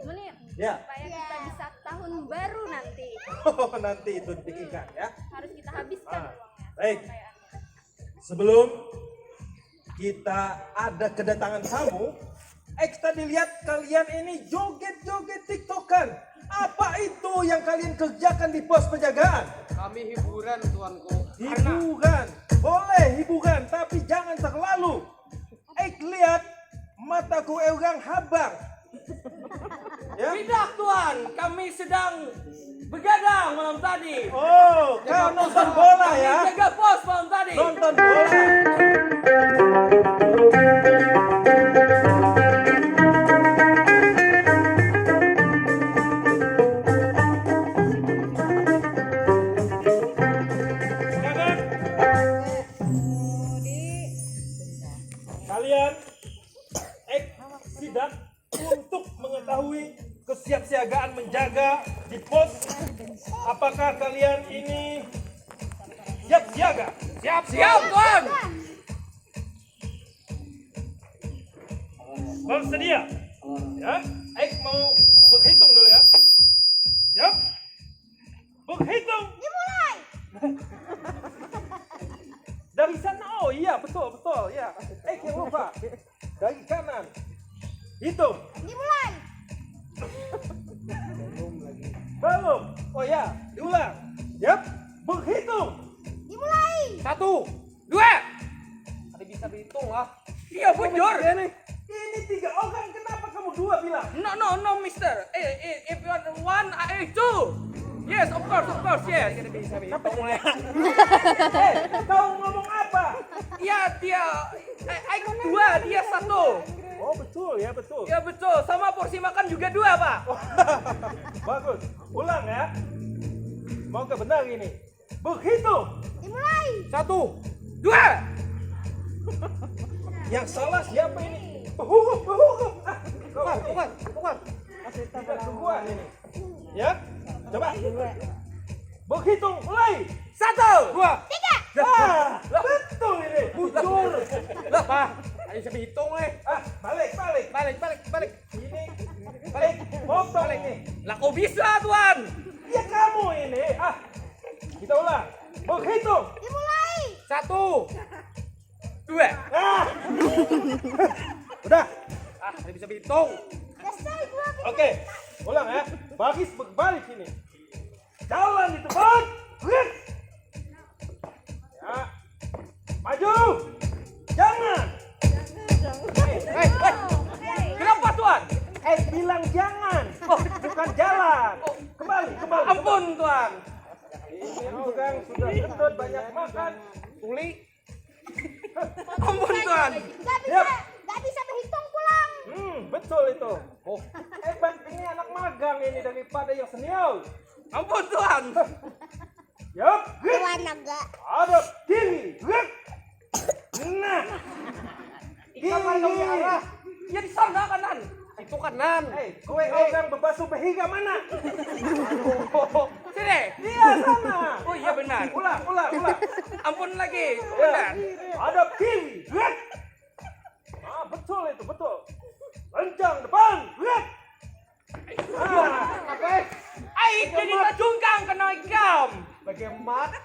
Munir, Ya, supaya kita bisa tahun baru nanti. Oh, nanti itu dipikirkan ya. Harus kita habiskan Ah, uangnya. baik. Kayak Sebelum kita ada kedatangan tamu, eh kita dilihat kalian ini joget-joget tiktokan. Apa itu yang kalian kerjakan di pos penjagaan? Kami hiburan, tuanku. Hiburan, boleh hiburan, tapi jangan terlalu. Eh lihat, mataku eurang habang. Ya? Tidak, tuan, kami sedang begadang malam tadi. Oh, kau nonton bola Kami ya? Jaga pos malam tadi. Nonton bola. Sekarang kalian ek sidak untuk mengetahui kesiapsiagaan menjaga di pos, apakah kalian ini siap siaga? Siap, siap, tuan. Bersedia? Ya, Aik mau berhitung dulu ya. Siap? Berhitung. Dimulai. Dari sana, oh iya, betul, betul, ya. Aik yang lupa. Dari kanan. Hitung. Dimulai. Belum. Oh ya, diulang. Yap, berhitung. Dimulai. Satu, dua. Ada bisa berhitung lah. Iya, bujur. Ini tiga orang, kenapa kamu dua bilang? No, no, no, mister. Eh, eh, if you want one, I two. Yes, of course, of course, yes. Kenapa mulai? Eh, kau ngomong apa? Iya, dia. Eh, I dua, dia satu. Oh betul ya, betul. Ya betul, sama porsi makan juga dua, Pak. Bagus. Ulang ya. Semoga benar ini. Berhitung. Dimulai. Satu, dua. Yang salah siapa ini? Berhukum, berhukum. Ah, kau Tukar, ini. tukar, tukar. Tidak keguan ini. Ya, coba. Berhitung, mulai. Satu, dua. Tiga. Ah, betul ini. Bujur. Lah, Pak, ayo saya hitung, eh. Ah, balik, balik. Balik, balik, balik. Ini balik. Potong ini. Lah, kok bisa, Tuan? Ya kamu ini. Ah, kita ulang. Berhitung. Dimulai. Satu, dua. Ah. Udah. Ah, ada bisa berhitung. Kesel gua. Oke, ulang ya. Baris berbalik ini. Jalan di tempat. Gerak. Ya. Maju. Jangan. Hei, hei. Kenapa, Tuan? Eh, bilang jangan. Bukan jalan. Kembali, kembali. Ampun, Tuan. Ini orang sudah gendut, banyak makan. Ampun, Tuan. Gak bisa, gak bisa berhitung pulang. Hmm, betul itu. Oh, Hebat ini anak magang ini daripada yang senior. Ampun, Tuan. Yap, gerak. Tuan naga. Ada kiri, gerak. Nah. Ikan mana yang arah? Ya, di sana kanan. Itu kanan. Eh, kue orang bebasu behiga mana? Sini. Iya sana. Oh iya, benar. Ulang, ulang, ulang. Ampun lagi, Ya. Komandan. Ada kiri, gerak. Ah, betul itu, betul. Kencang depan, gerak. Ah, Ai, jadi tajungkang kena ikam. Bagaimana?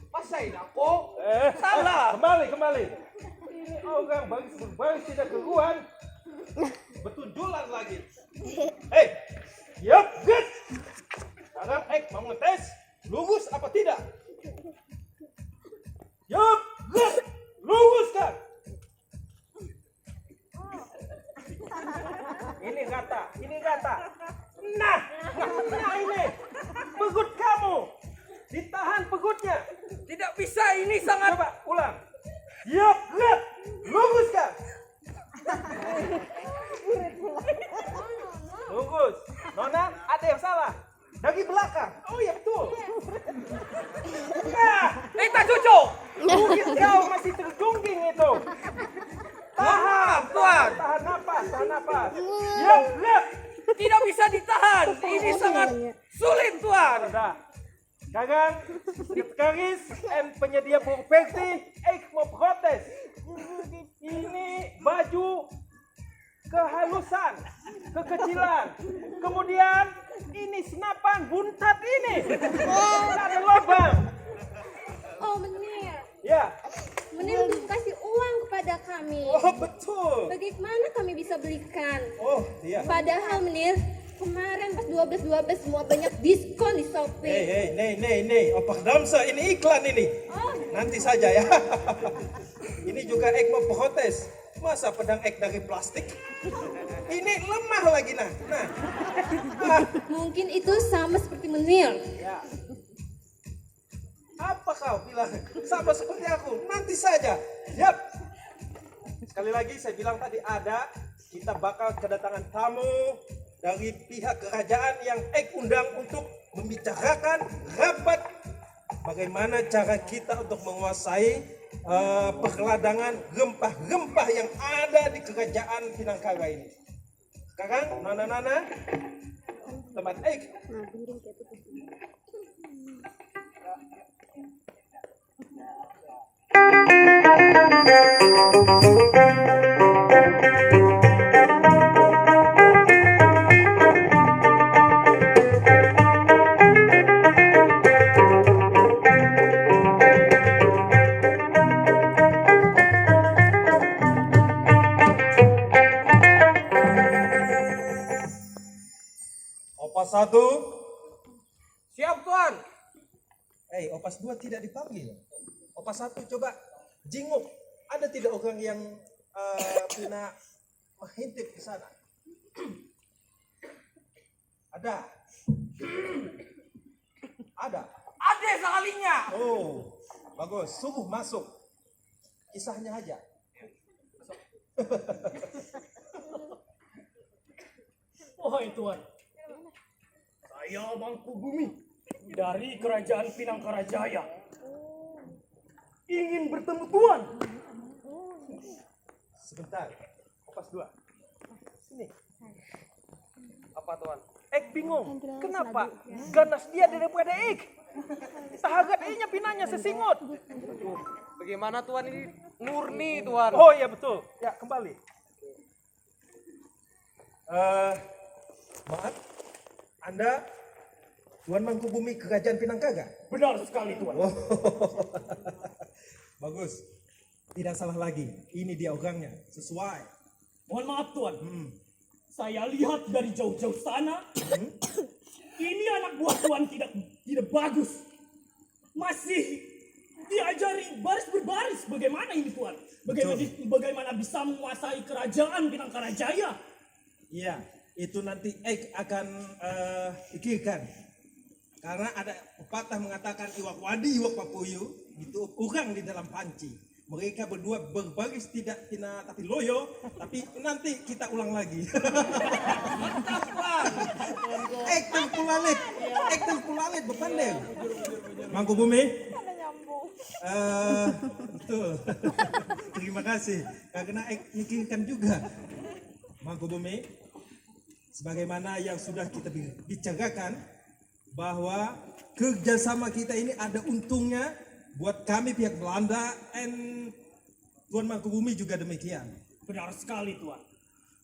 Pasain aku. Eh, Salah. Kembali, kembali. Ini orang baris berbaris tidak keruan. Betunjulan lagi. Eh, yap, gerak. Sekarang Ek mau ngetes lurus apa tidak. Yap, gerak. Luruskan. Ini rata, ini rata. Nah, nah ini. Pegut kamu. Ditahan pegutnya. Tidak bisa, ini sangat Coba ulang. Yap, yap. Lurus kah? Lurus. Nona, ada yang salah. Dari belakang. Oh ya, betul. Nah, Minta cucu. Mungkin kau masih terjungging itu. Tahan, Tuan. Tahan napas, tahan napas. Yap, yap. Tidak bisa ditahan. Ini sangat sulit, Tuan. Dah. Sekarang, sekretaris and penyedia properti, Eik mau protes. Ini baju kehalusan, kekecilan. Kemudian ini senapan buntat ini. Ada lubang. Oh, Menir. Ya. Menir belum kasih uang kepada kami. Oh, betul. Bagaimana kami bisa belikan? Oh, iya. Padahal Menir, kemarin pas dua belas dua belas semua banyak diskon di Shopee. Hei, hei, nei, nei, nei, apa damsa ini iklan ini? Oh, Nanti saja ya. Ini juga Ek mau protes. Masa pedang Ek dari plastik? Ini lemah lagi nah. Nah. Ah, mungkin itu sama seperti Menir. Ya. Apa kau bilang sama seperti aku? Nanti saja. Yap. Sekali lagi saya bilang tadi ada, kita bakal kedatangan tamu dari pihak kerajaan yang Ek undang untuk membicarakan rapat bagaimana cara kita untuk menguasai eh, perladangan rempah-rempah yang ada di kerajaan Pinangkara ini. Sekarang nana-nana tempat Ek. Opas satu. Siap, Tuan. Eh, opas dua tidak dipanggil. Opas satu coba jinguk. Ada tidak orang yang eh, pina mengintip ke sana? Ada. Ada. Ada sekalinya. Oh, bagus. Suruh masuk. Kisahnya aja. Wahai Tuan, saya Mangku Bumi dari Kerajaan Pinangkarajaya ingin bertemu Tuan. Sebentar. Opas dua. Sini. Apa, Tuan? Ek bingung. Kenapa? Ganas dia daripada Ek. Tahagat inya pinanya sesingut. Bagaimana, Tuan, ini murni, Tuan? Oh iya betul. Ya kembali. Eh, maaf, Anda Tuan Mangku Bumi Kerajaan Pinangkaga? Benar sekali, Tuan. Oh, bagus. Tidak salah lagi. Ini dia orangnya. Sesuai. Mohon maaf, Tuan. Hmm. Saya lihat dari jauh-jauh sana, ini anak buah Tuan tidak tidak bagus. Masih diajari baris berbaris. Bagaimana ini, Tuan? Bagaimana, Betul. Bagaimana bisa menguasai kerajaan Pinangkarajaya? Iya, itu nanti Ek akan eh, pikirkan. Karena ada pepatah mengatakan iwak wadi, iwak papuyu, itu orang di dalam panci. Mereka berdua berbaris tidak pina tapi loyo, tapi nanti kita ulang lagi. Ek terpulalit, Ek terpulalit, bepandai. Mangku Bumi. Eh, betul. Terima kasih. Karena Ek mikirkan juga. Mangku Bumi, sebagaimana yang sudah kita bi- bicarakan, bahwa kerjasama kita ini ada untungnya buat kami pihak Belanda and Tuan Mangkubumi juga demikian. Benar sekali, Tuan.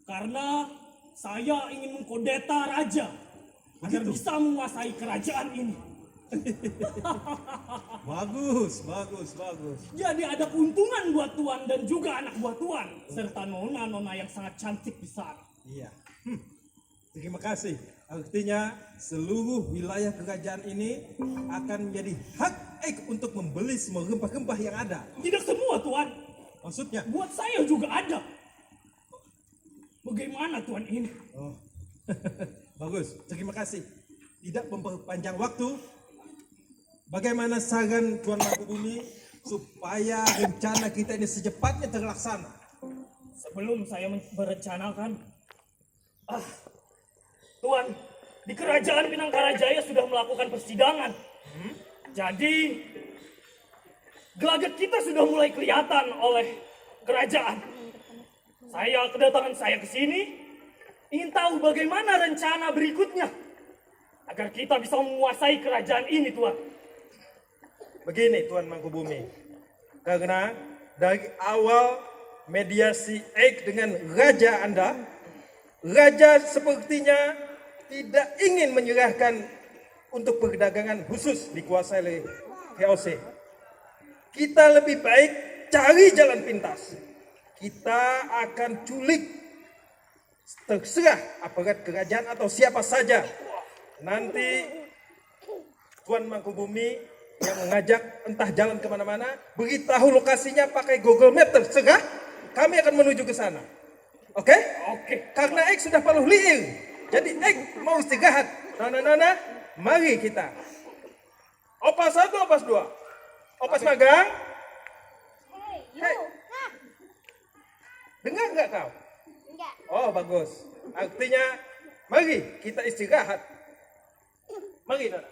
Karena saya ingin mengkodeta raja agar Begitu. Bisa menguasai kerajaan ini. Bagus, bagus, bagus. Jadi ada keuntungan buat Tuan dan juga anak buah Tuan serta nona-nona yang sangat cantik di sana. Iya. Hmm. Terima kasih. Artinya seluruh wilayah kerajaan ini akan menjadi hak Ek untuk membeli semua rempah-rempah yang ada. Tidak semua, Tuan. Maksudnya? Buat saya juga ada. Bagaimana, Tuan, ini? Oh. Bagus. Terima kasih. Tidak memperpanjang waktu. Bagaimana saran Tuan Mangkubumi? supaya rencana kita ini secepatnya terlaksana. Sebelum saya men- merencanakan, ah, Tuan, di kerajaan Pinangkarajaya sudah melakukan persidangan. Jadi, gelagat kita sudah mulai kelihatan oleh kerajaan. Saya, kedatangan saya ke sini ingin tahu bagaimana rencana berikutnya agar kita bisa menguasai kerajaan ini, Tuan. Begini, Tuan Mangkubumi, karena dari awal mediasi Eik dengan raja Anda, raja sepertinya tidak ingin menyerahkan untuk perdagangan khusus dikuasai oleh V O C. Kita lebih baik cari jalan pintas. Kita akan culik, terserah aparat kerajaan atau siapa saja. Nanti Tuan Mangkubumi yang mengajak, entah jalan kemana-mana, beritahu lokasinya pakai Google Map, terserah. Kami akan menuju ke sana. Oke? Oke. Karena Eik sudah paluh liir, jadi Eik mau istirahat. Nona-nona, mari kita. Opas satu, opas dua. Opas magang. Hei, Hei. you. Nah, Dengar nggak kau? Enggak. Oh, bagus. Artinya, mari kita istirahat. Mari, Nona.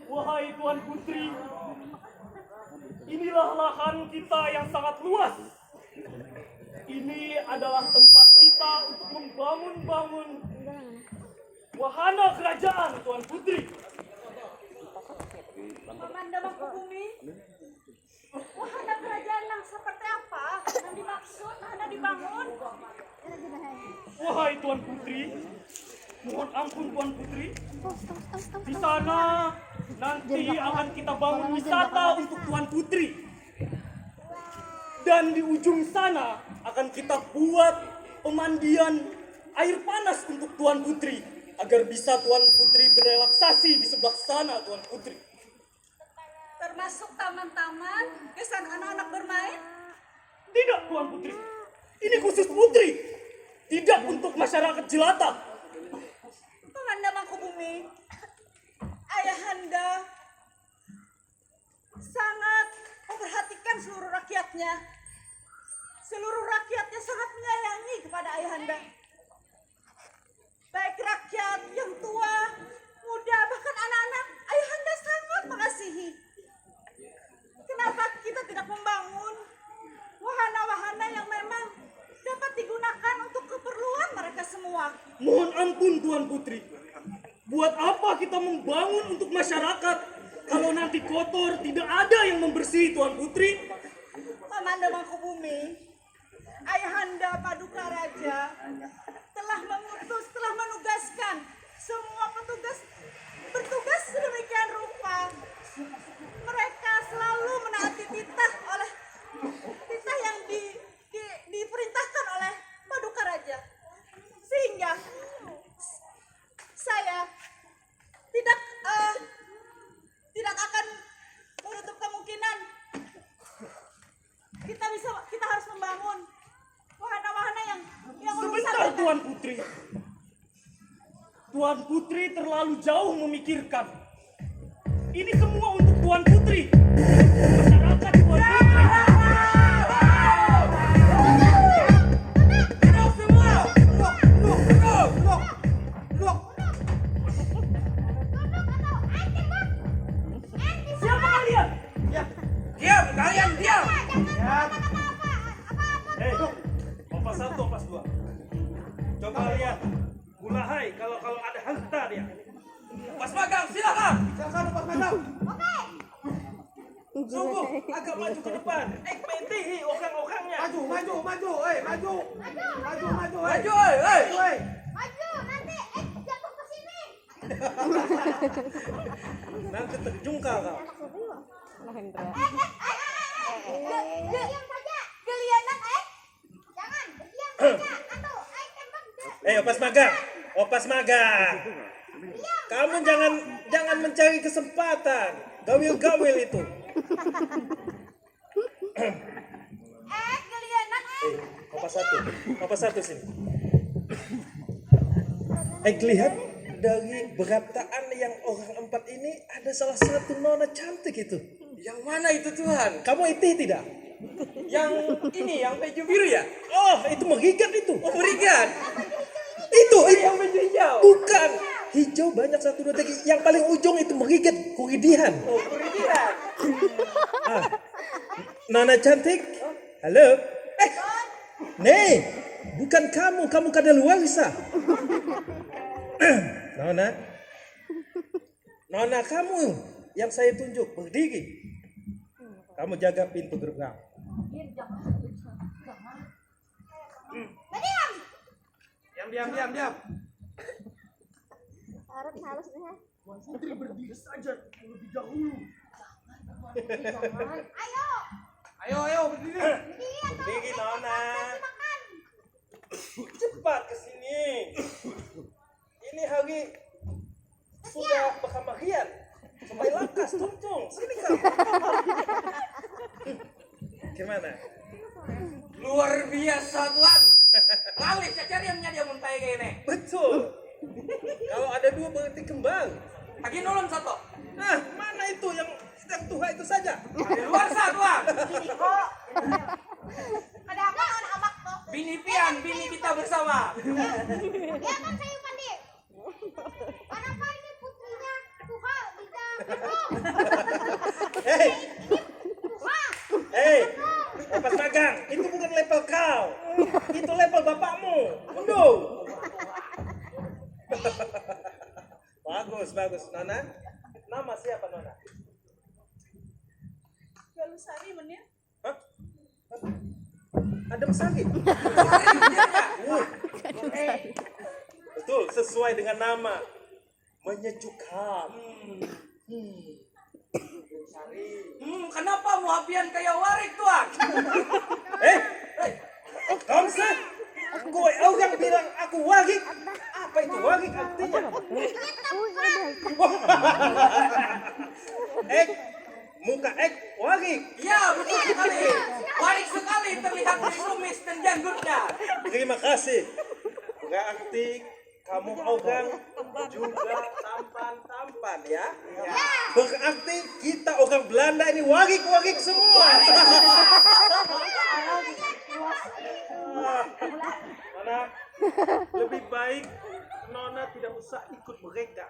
Wahai Tuan Putri, inilah lahan kita yang sangat luas. Ini adalah tempat kita untuk membangun-bangun wahana kerajaan, Tuan Putri. Paman Damang Kubumi, wahana kerajaan nang seperti apa yang dimaksud hendak dibangun? Wahai Tuan Putri, mohon ampun Tuan Putri. Di sana nanti akan kita bangun wisata untuk Tuan Putri. Dan di ujung sana akan kita buat pemandian air panas untuk Tuan Putri agar bisa Tuan Putri berelaksasi di sebelah sana, Tuan Putri. Termasuk taman-taman, gasan anak-anak bermain? Tidak, Tuan Putri. Ini khusus Putri. Tidak untuk masyarakat jelata. Paman Damang Kubumi, Ayahanda sangat memperhatikan seluruh rakyatnya. Seluruh rakyatnya sangat menyayangi kepada Ayahanda. Baik rakyat, yang tua, muda, bahkan anak-anak, Ayahanda sangat mengasihi. Kenapa kita tidak membangun wahana-wahana yang memang dapat digunakan untuk keperluan mereka semua? Mohon ampun, Tuan Putri. Buat apa kita membangun untuk masyarakat kalau nanti kotor, tidak ada yang membersihi, Tuan Putri? Paman Damang Kubumi, Ayahanda Paduka Raja telah mengutus, telah menugaskan semua petugas bertugas sedemikian rupa. Mereka selalu menaati titah oleh titah yang di, di, diperintahkan oleh Paduka Raja. Sehingga saya tidak eh, tidak akan menutup kemungkinan kita bisa kita harus membangun wahana-wahana yang yang Sebentar, Tuan Putri. Tuan Putri terlalu jauh memikirkan. Ini semua untuk Tuan Putri. Masyarakat Tuan Putri. Tenang semua. Loh, loh, loh, loh. Loh. Hei, opas satu, opas dua. Coba lihat. Mulahai kalau kalau ada harta dia. Pas magang, silakan. Silakan pas magang. Sungguh agak maju ke depan. Eh, mentihi orang-orangnya. Maju, maju, maju, eh, maju. Maju, maju, eh. Maju, eh, eh. Maju, eh. Maju, nanti eh jatuh ke sini. Nanti terjungkal kau. Mahendra. Eh, eh, eh, eh, eh. Ge- ge- Diam saja. Gelianan, eh. Jangan, diam saja. Atuh, eh, tembak. Eh, opas magang. Opas magang. Kamu jangan jangan mencari kesempatan. Gawil-gawil itu. Eh, gelianan, eh. Eh, opas satu. Opas satu sini. Eh, lihat dari berataan yang orang empat ini ada salah satu nona cantik itu. Yang mana itu, Tuhan? Kamu itih tidak? Yang ini, yang baju biru ya? Oh, itu merigat itu. Oh, merigat. Itu, itu. Yang baju hijau. Bukan. Hijau banyak satu dua tiga. Yang paling ujung itu merigat, kuridihan. Oh, kuridihan. Ah. Nona cantik. Halo. Eh. Nih, bukan kamu, kamu kadaluarsa. Nona. Nona kamu yang saya tunjuk berdiri. Kamu jaga pintu gerbang. Diam, diam, diam, diam. Harus, harus nih. Putri berdiri saja terlebih dahulu. Ayo. Ayo, ayo, berdiri. Berdiri, Nona. Cepat ke sini. Ini hari sudah berkamarian. Sampai lakas, tuntung. Sini kau. Gimana? Luar biasa, Tuan. Ngalih cacariannya dia mun kaya ini. Betul. Kalau ada dua berarti kembar. Lagi nulun satu. Nah, mana itu yang sedang tuha itu saja? Di luar sa, Tuan. Ada apa, anak amak tuh? Bini pian, bini kita bersama. Ya kan, saya Pandi. Kenapa ini putrinya tuha bisa penuh? Hei. Ini tuha. Hei, lepas magang. Itu bukan level kau. Itu level bapakmu. Mundur. Bagus, bagus. Nona, nama siapa, Nona? Galusari, Menir. Hah? Adem Sari. Uh. Betul, sesuai dengan nama. Menyejukkan. Hmm. Hmm. Hmm, kenapa muha pian kaya warik, Tuan? Eh, Tomsa, kue orang bilang aku warik. Apa itu warik artinya? Eh, muka eh warik. Ya, betul sekali. Warik sekali terlihat dari kumis dan janggutnya. Terima kasih. Berarti kamu orang juga tampan-tampan ya. Ya. Berarti kita orang Belanda ini warik-warik semua. Mana? Lebih baik Nona tidak usah ikut mereka.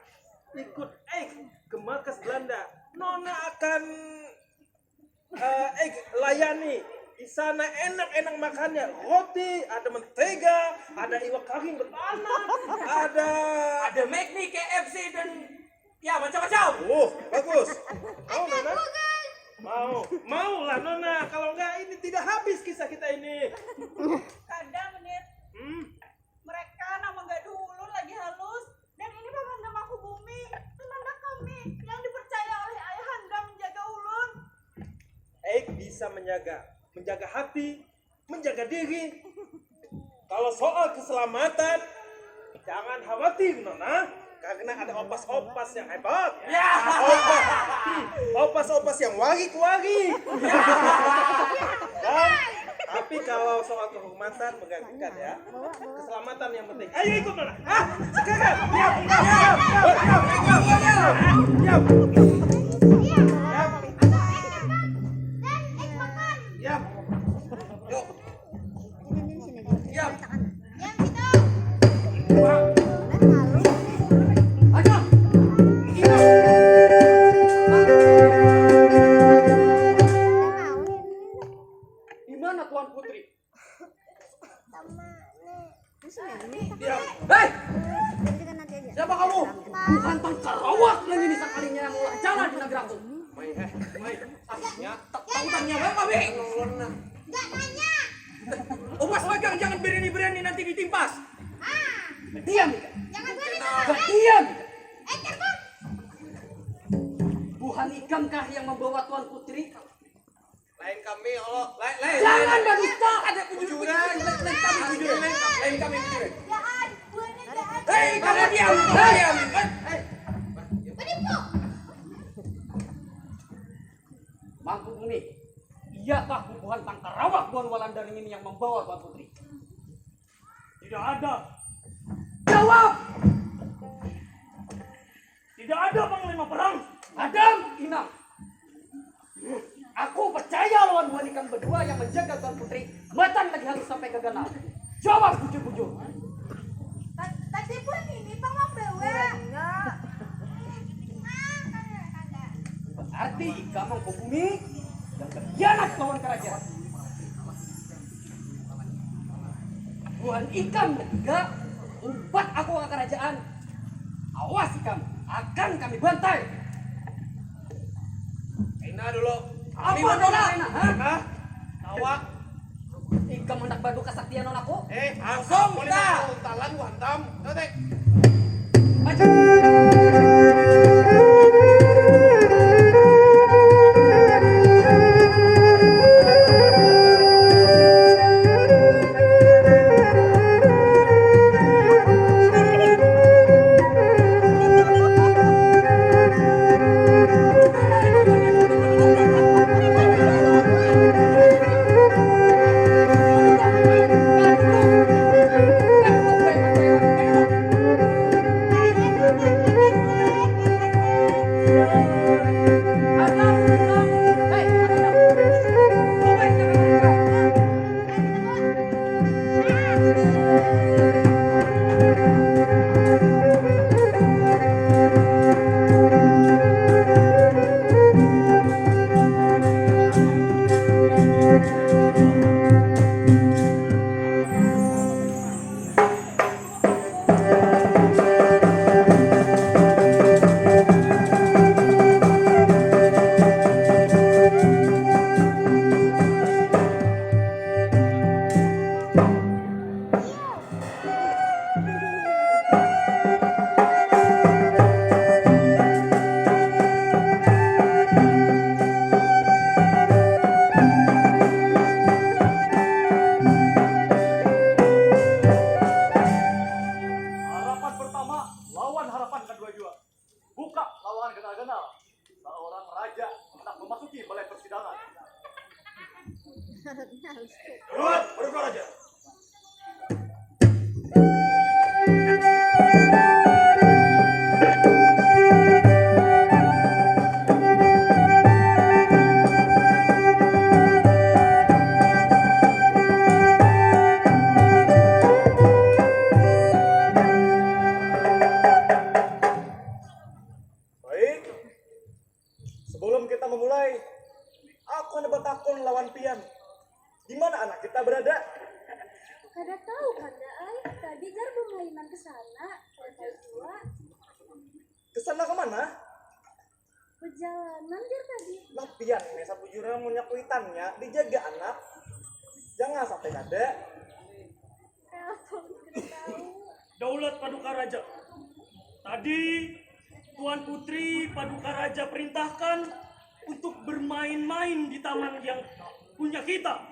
Ikut eh ke markas Belanda. Nona akan eh, eh layani di sana enak-enak makannya, roti, ada mentega, ada iwak karing betanak, ada ada McD, K F C dan ya macam-macam. Oh, bagus. Mau Nona? Mau, mau lah Nona. Kalau enggak ini tidak habis kisah kita ini. Kada, Menit. Hmm. Mereka nang menggaduh ulun lagi halus, dan ini memandang aku bumi, memandang kami yang dipercaya oleh ayahanda menjaga ulun. Eik bisa menjaga, menjaga hati, menjaga diri. Kalau soal keselamatan, jangan khawatir, Nona, karena ada opas-opas yang hebat. Ya. Opas, opas-opas yang warik-warik. Dan, tapi kalau soal kehormatan, mengganggukan ya. Keselamatan yang penting. Ayo ikut, Nona. Ah, sekarang. Diam, diam, diam, diam, diam, diam, diam. Diam. Diam. Yuk. Diam. Aduh. Diam. Awak nang ini sakalinya yang ulah jalan di nagaraku. Mai, eh, mai. Ah, nya, ta-, tahu tanya apa, Bi? Nulun, nah. Nggak nanya. Upas magang, jangan berani-berani nanti ditimpas. Ah. Diam, Ika. Jangan berani. Nggak, diam, Ika. Eh, terbang. Buhan ikam kah yang membawa Tuan Putri? Lain kami, Allah. Lain, lain. Jangan berdusta. Ada bujuran. Lain, lain kami bujuran. Lain, lain kami bujuran. Jahat, buahnya jahat. Hei, kamu diam. Hei, diam. Hei. Penipu. Mangku Bumi, iyakah bubuhan Tangkarawak buhan Walanda ini yang membawa Tuan Putri? Tidak ada. Jawab! Tidak ada panglima perang. Hadam, Inang. Aku percaya lawan buhan ikam berdua yang menjaga Tuan Putri. Matan lagi halus sampai ke ganal. Jawab bujur-bujur. Ta-, tadi pun ini pang membawa. Berarti ikam Mangku Bumi yang berkhianat lawan kerajaan. Buhan ikam bertiga umpat aku ke kerajaan. Awas ikam, akan kami bantai. Kaina dulu. Apa dulu, Kaina, ha? Hah? Tawa. Ikam hendak badu kasaktian lawan aku? Eh, langsung kita. Talan ku hantam. Tetek. Maju. Harapan pertama lawan harapan kedua jua. Buka lawangan ganal-ganal. Seorang raja hendak memasuki balai persidangan. Duluan, berubah raja. Baik, sebelum kita memulai, aku handak batakun lawan pian, di mana anak kita berada? Kada tahu, Kanda ai. Tadi jar bemainan ke sana, kada tahu jua. Ke sana ke mana? Bejalanan jar tadi. Nah, pian ni sabujurnya munnya kuitannya dijaga anak. Jangan sampai kada. Apa kada tahu. Daulat Paduka Raja. Tadi Tuan Putri Paduka Raja perintahkan untuk bermain-main di taman yang punya kita.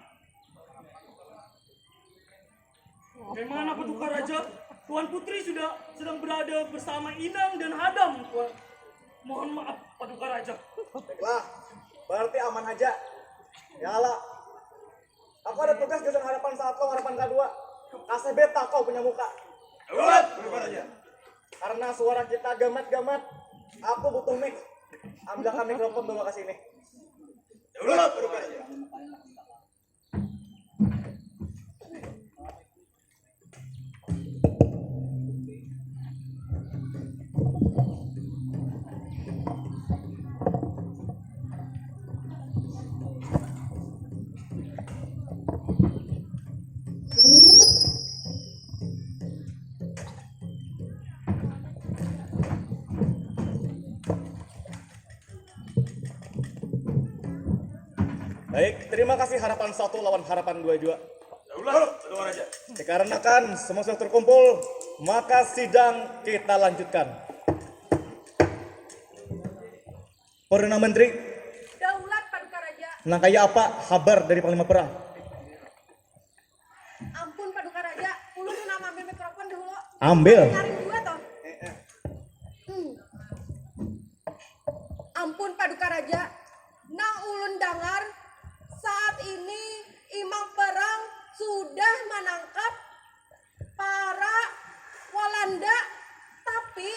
Bagaimana Paduka Raja? Tuan Putri sudah sedang berada bersama Inang dan Hadam, Tuan. Mohon maaf, Paduka Raja. Baiklah, berarti aman haja. Ya lah. Aku ada tugas gasan harapan saat lo, harapan kedua. Kasih beta kau punya muka. Daulat, Paduka Raja. Karena suara kita gamat-gamat, aku butuh mic. Ambilkan mikrofon bawa ke sini. Daulat, Paduka Raja. Baik, terima kasih harapan satu lawan harapan dua jua. Daulat, Paduka Raja. Dikarenakan semua sudah terkumpul, maka sidang kita lanjutkan. Perdana Menteri, Daulat, Paduka Raja. Nang kaya apa habar dari Panglima Perang? Ampun, Paduka Raja, ulun handak maambil mikrofon dahulu. Ambil. Nyaring jua toh. Hmm. Ampun, Paduka Raja, nang ulun dangar, saat ini Imam Perang sudah manangkap para Walanda, tapi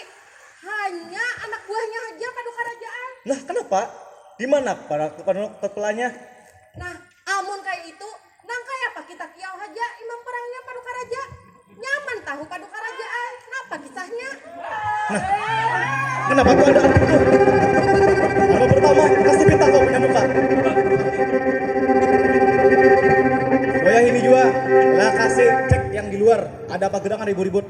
hanya anak buahnya haja, Paduka Raja ai. Nah, kenapa? Di mana para kepala-, kepalanya? Nah, amun kaya itu, nang kayapa kita kiau haja Imam Perangnya, Paduka Raja? Nyaman tahu, Paduka Raja ai. Napa kisahnya? Nah, kenapa tuh ada anak itu? Halaman pertama, kasih pita kau punya muka. Wayah ini jua, lah kasih cek yang di luar. Ada apa gerangan ribut-ribut?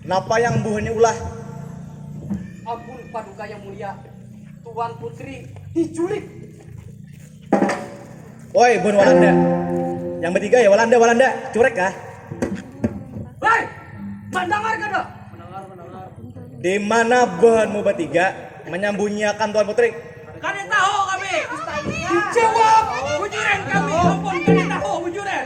Napa yang buhannya ulah? Ampun, Paduka yang mulia, Tuan Putri diculik. Woi, buhan Walanda. Yang bertiga ya Walanda, Walanda. Curek kah? Hei, mandangar kada? Di mana buhanmu bertiga menyembunyikan Tuan Putri? Kada tahu kami. Jawab, bujuran kami. Ampun, kada tahu, bujuran.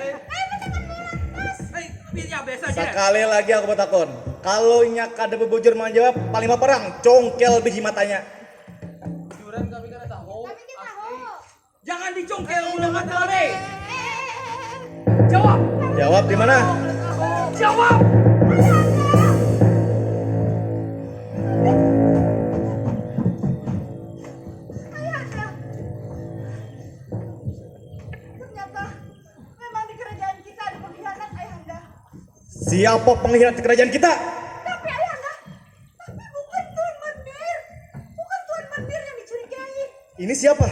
Hei, biar ya, biasa aja. Sekali lagi aku bertakun. Kalau inya kada bebujur menjawab, Panglima Perang congkel biji matanya. Bujuran kami kada tahu. Kami kada tahu. Jangan dicongkel bulan mata kami. Jawab. Jawab di mana? Jawab. Ayahanda. Ternyata memang di kerajaan kita ada pengkhianat, Ayahanda. Siapa pengkhianat di kerajaan kita? Tapi Ayahanda, tapi bukan Tuan Mandir. Bukan Tuan Mandir yang dicurigai. Ini siapa?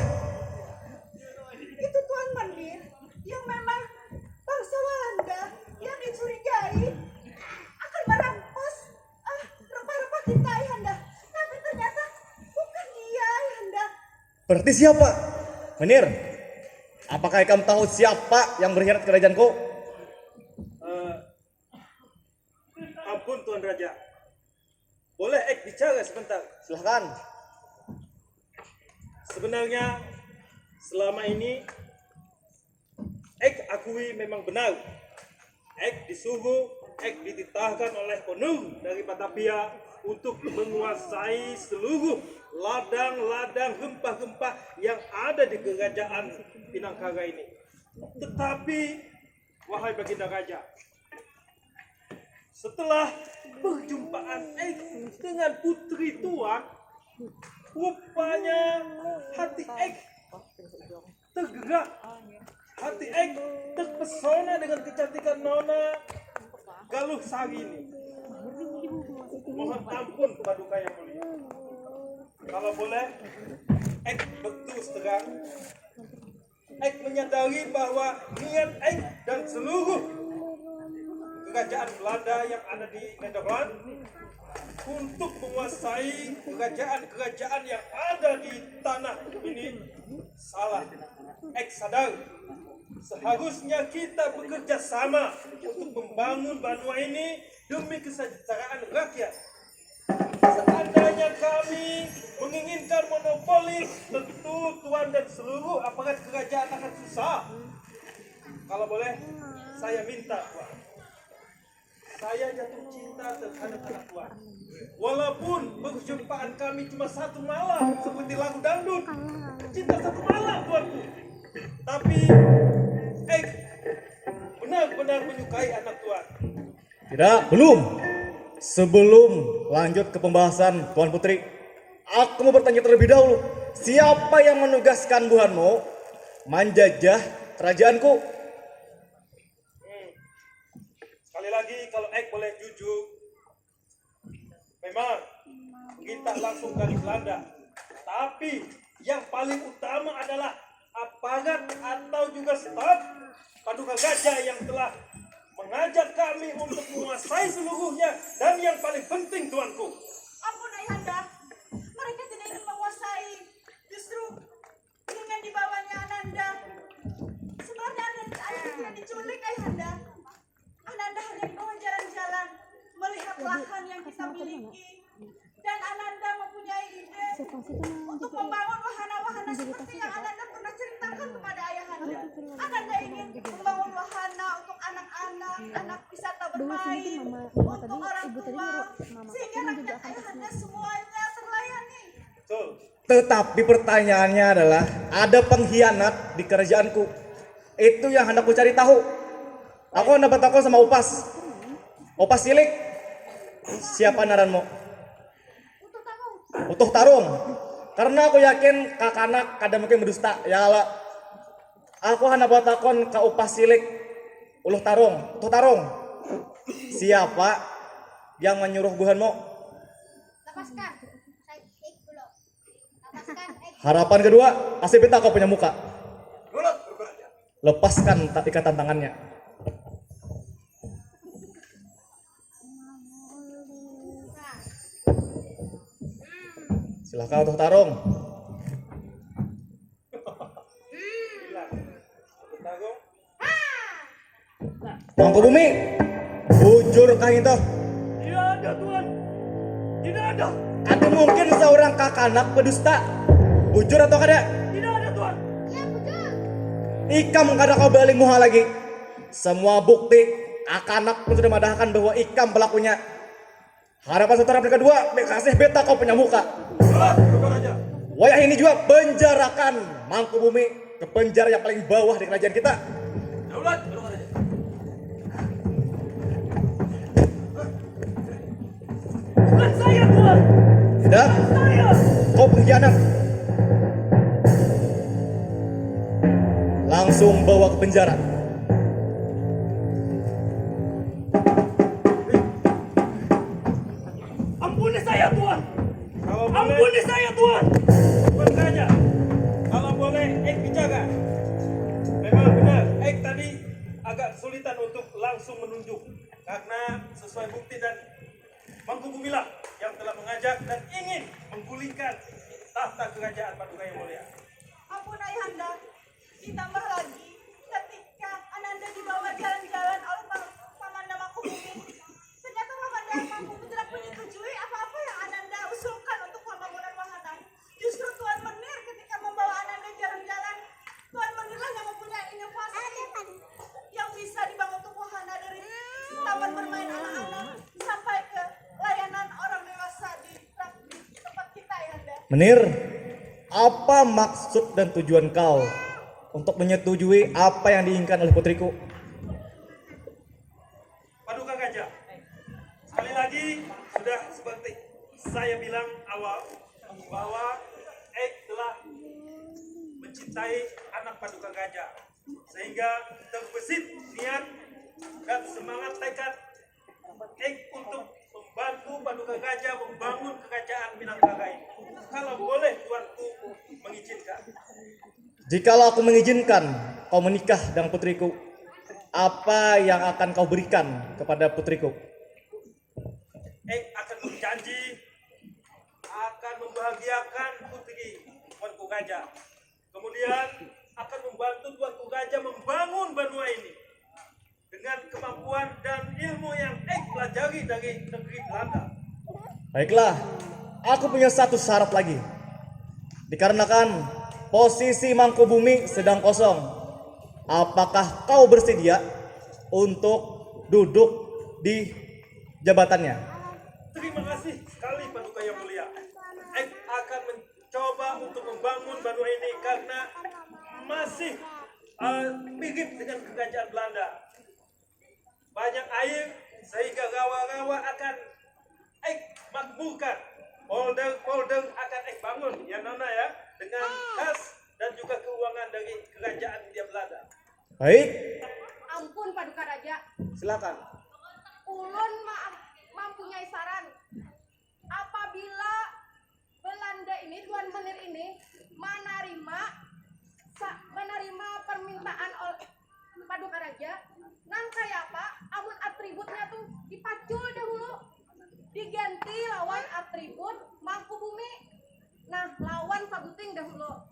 Itu Tuan Mandir yang memang bangsa Walanda yang dicurigai akan merampas, ah, rempah-rempah kita, Ayahanda. Tapi ternyata bukan dia, Ayahanda. Berarti siapa? Menir, apakah ikam tahu siapa yang berkhianat kerajaanku? Eh, ampun, Tuan Raja. Boleh ek bicara sebentar? Silahkan. Sebenarnya, selama ini, ek akui memang benar. Ek disuruh, ek dititahkan oleh Konur dari Batavia untuk menguasai seluruh ladang-ladang rempah-rempah yang ada di kerajaan Pinangkara ini. Tetapi, wahai Baginda Raja, setelah perjumpaan Ek dengan putri Tuan, rupanya hati Ek tergerak. Hati Ek terpesona dengan kecantikan Nona Galuh Sari ini. Mohon ampun, Paduka yang mulia. Kalau boleh, Ek berterus terang. Ek menyadari bahwa niat Ek dan seluruh kerajaan Belanda yang ada di Nederland untuk menguasai kerajaan-kerajaan yang ada di tanah ini salah. Ek sadar, seharusnya kita bekerja sama untuk membangun banua ini demi kesejahteraan rakyat. Seandainya kami menginginkan monopoli, tentu Tuan dan seluruh aparat kerajaan akan susah. Kalau boleh, saya minta, Tuan. Saya jatuh cinta terhadap anak Tuan. Walaupun perjumpaan kami cuma satu malam, seperti lagu dangdut, cinta satu malam, Tuanku. Tapi, eh, benar-benar menyukai anak Tuan. Tidak, belum. Sebelum lanjut ke pembahasan, Tuan Putri, aku mau bertanya terlebih dahulu. Siapa yang menugaskan buhanmu menjajah kerajaanku? Hmm. Lagi kalau Ek boleh jujur, memang kita langsung dari Belanda. Tapi yang paling utama adalah aparat atau juga staf Paduka Gajah yang telah mengajak kami untuk menguasai seluruhnya, dan yang paling penting, Tuanku. Ampun, Ayahanda, mereka tidak ingin menguasai, justru dengan dibawanya Ananda. Sebenarnya Ananda, Ayahanda tidak diculik, Ayahanda. Ananda hanya dibawa jalan-jalan, melihat lahan yang kita miliki. Dan Ananda mempunyai ide untuk membangun wahana-wahana seperti yang Ananda pernah ceritakan kepada Ayahanda. Ananda ingin membangun wahana untuk anak-anak, anak wisata bermain, untuk orang tua, sehingga rakyat Ayahanda semuanya terlayani. Betul. Tetapi pertanyaannya adalah, ada pengkhianat di kerajaanku. Itu yang hendak ku cari tahu. Aku hendak bertakun sama Upas. Upas cilik, siapa ngaranmu? Utuh Tarung. Karena aku yakin kakanak kada mungkin berdusta, ya kalo? Aku handak batakun ka Upas cilik, Uluh Tarung, Utuh Tarung. Siapa yang manyuruh buhanmu? Lepaskan. Saya ik dulu. Lepaskan, ik. Harapan kedua, kasih pita kau punya muka. Lepaskan ta-, ikatan tangannya. Silakan, Utuh Tarung. Mangkubumi, bujur kah itu? Tidak ada, Tuan. Tidak ada. Kada mungkin seorang kakanak berdusta. Bujur atau kada? Tidak ada, Tuan. Ikam kada kawa balik muha lagi. Semua bukti, kakanak pun sudah madahkan bahwa ikam pelakunya. Harapan satu, harapan kedua, kasih beta kau punya muka. Wayah ini jua penjarakan Mangkubumi ke penjara yang paling bawah di kerajaan kita. Daulat, Tuan Raja. Bukan saya, Tuan. Tidak. Bukan saya. Kau pengkhianat. Langsung bawa ke penjara. Ampuni saya, Tuan. Kalau boleh, ampuni saya, Tuan. Tuan Raja, kalau boleh, Ek dijaga. Memang benar, Ek tadi agak kesulitan untuk langsung menunjuk. Karena sesuai bukti dan Mangkubumilah yang telah mengajak dan ingin menggulingkan tahta kerajaan Paduka Yang Mulia. Ampun, Ayahanda. Ditambah lagi, ketika Ananda dibawa jalan-jalan oleh pa-, Pamanda Mangkubumi, ternyata Pamanda Mangkubumi tidak menyetujui apa-apa yang Ananda usulkan untuk pembangunan wahana. Justru Tuan Menir ketika membawa Ananda jalan-jalan, Tuan Menirlah yang mempunyai inovasi yang bisa dibangun untuk wahana dari taman bermain anak-anak sampai ke layanan orang dewasa di tempat kita, Ayahanda. Menir, apa maksud dan tujuan kau untuk menyetujui apa yang diinginkan oleh putriku? Paduka Gajah, sekali lagi, sudah seperti saya bilang awal, bahwa Ek telah mencintai anak Paduka Gajah, sehingga terbesit niat dan semangat tekad Ek untuk membantu Paduka Gajah membangun kerajaan Minangkabau ini. Kalau boleh, Tuanku mengizinkan. Jikalau aku mengizinkan kau menikah dengan putriku, apa yang akan kau berikan kepada putriku? Ek akan berjanji akan membahagiakan putri Tuanku Gajah. Kemudian akan membantu Tuanku Gajah membangun banua ini dengan kemampuan dan ilmu yang Ek pelajari dari negeri Belanda. Baiklah, aku punya satu syarat lagi. Dikarenakan posisi Mangkubumi sedang kosong, apakah kau bersedia untuk duduk di jabatannya? Terima kasih sekali, Paduka Yang Mulia. Ek akan mencoba untuk membangun banua ini karena masih, eh, mirip dengan kerajaan Belanda. Banyak air sehingga rawa-rawa akan Ek makmurkan. Polder-polder akan Ek bangun, ya Nona ya, dengan kas dan juga keuangan dari kerajaan Hindia Belanda. Baik. Ampun, Paduka Raja. Silakan. Ulun ma- mempunyai saran. Apabila Belanda ini, Tuan Menir ini, menerima sa- menerima permintaan ol- Paduka Raja, nang kaya apa amun atributnya tuh dipacul dahulu, diganti lawan atribut Mangkubumi. Nah, lawan sabuting dahulu.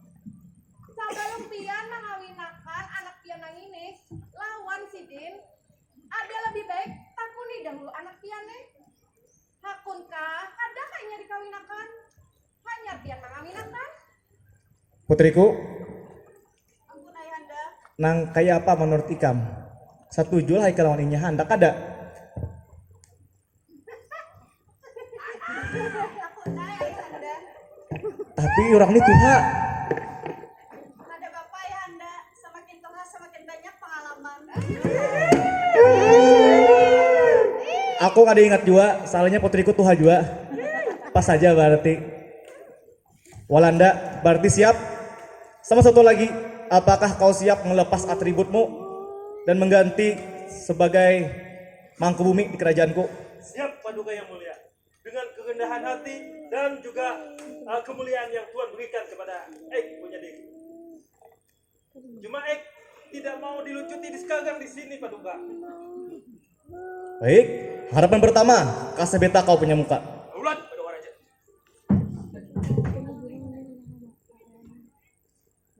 Sabalum pian mangawinakan anak pian nang ini lawan sidin, ada lebih baik takuni dahulu anak pian nih. Hakunkah kada kayanya dikawinakan? Hanyar pian mangawinakan. Putriku, Ampun, Ayahanda. Nang kaya apa menurut ikam? Satuju lah ikam lawan inya, handak kada? Tapi urang ni tuha. Kada bapa, Ayahanda, samakin tuha samakin banyak pangalaman. Aku kada ingat jua, soalnya putriku tuha jua. Pas saja berarti. Walanda, berarti siap? Sama satu lagi, apakah kau siap melepas atributmu dan mengganti sebagai mangku bumi di kerajaanku? Siap, Paduka Yang Mulia. Dengan kerendahan hati dan juga uh, kemuliaan yang Tuhan berikan kepada Ek punya diri. Cuma Ek tidak mau dilucuti di sekarang di sini, Paduka. Baik, harapan pertama, kasih beta kau punya muka. Ulat pada waraja.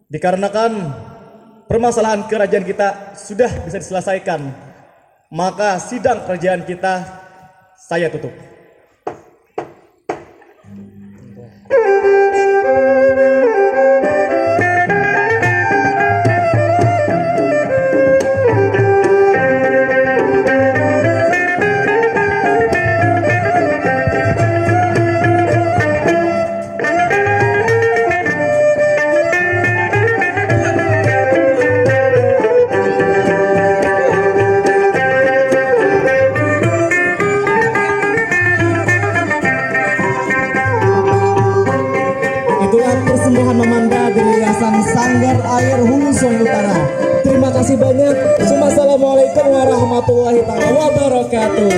Dikarenakan permasalahan kerajaan kita sudah bisa diselesaikan, maka sidang kerajaan kita saya tutup. Itulah persembahan mamanda dari Yayasan Sanggar Air Hulu Sungai Utara. Terima kasih banyak. Assalamualaikum warahmatullahi taala wabarakatuh.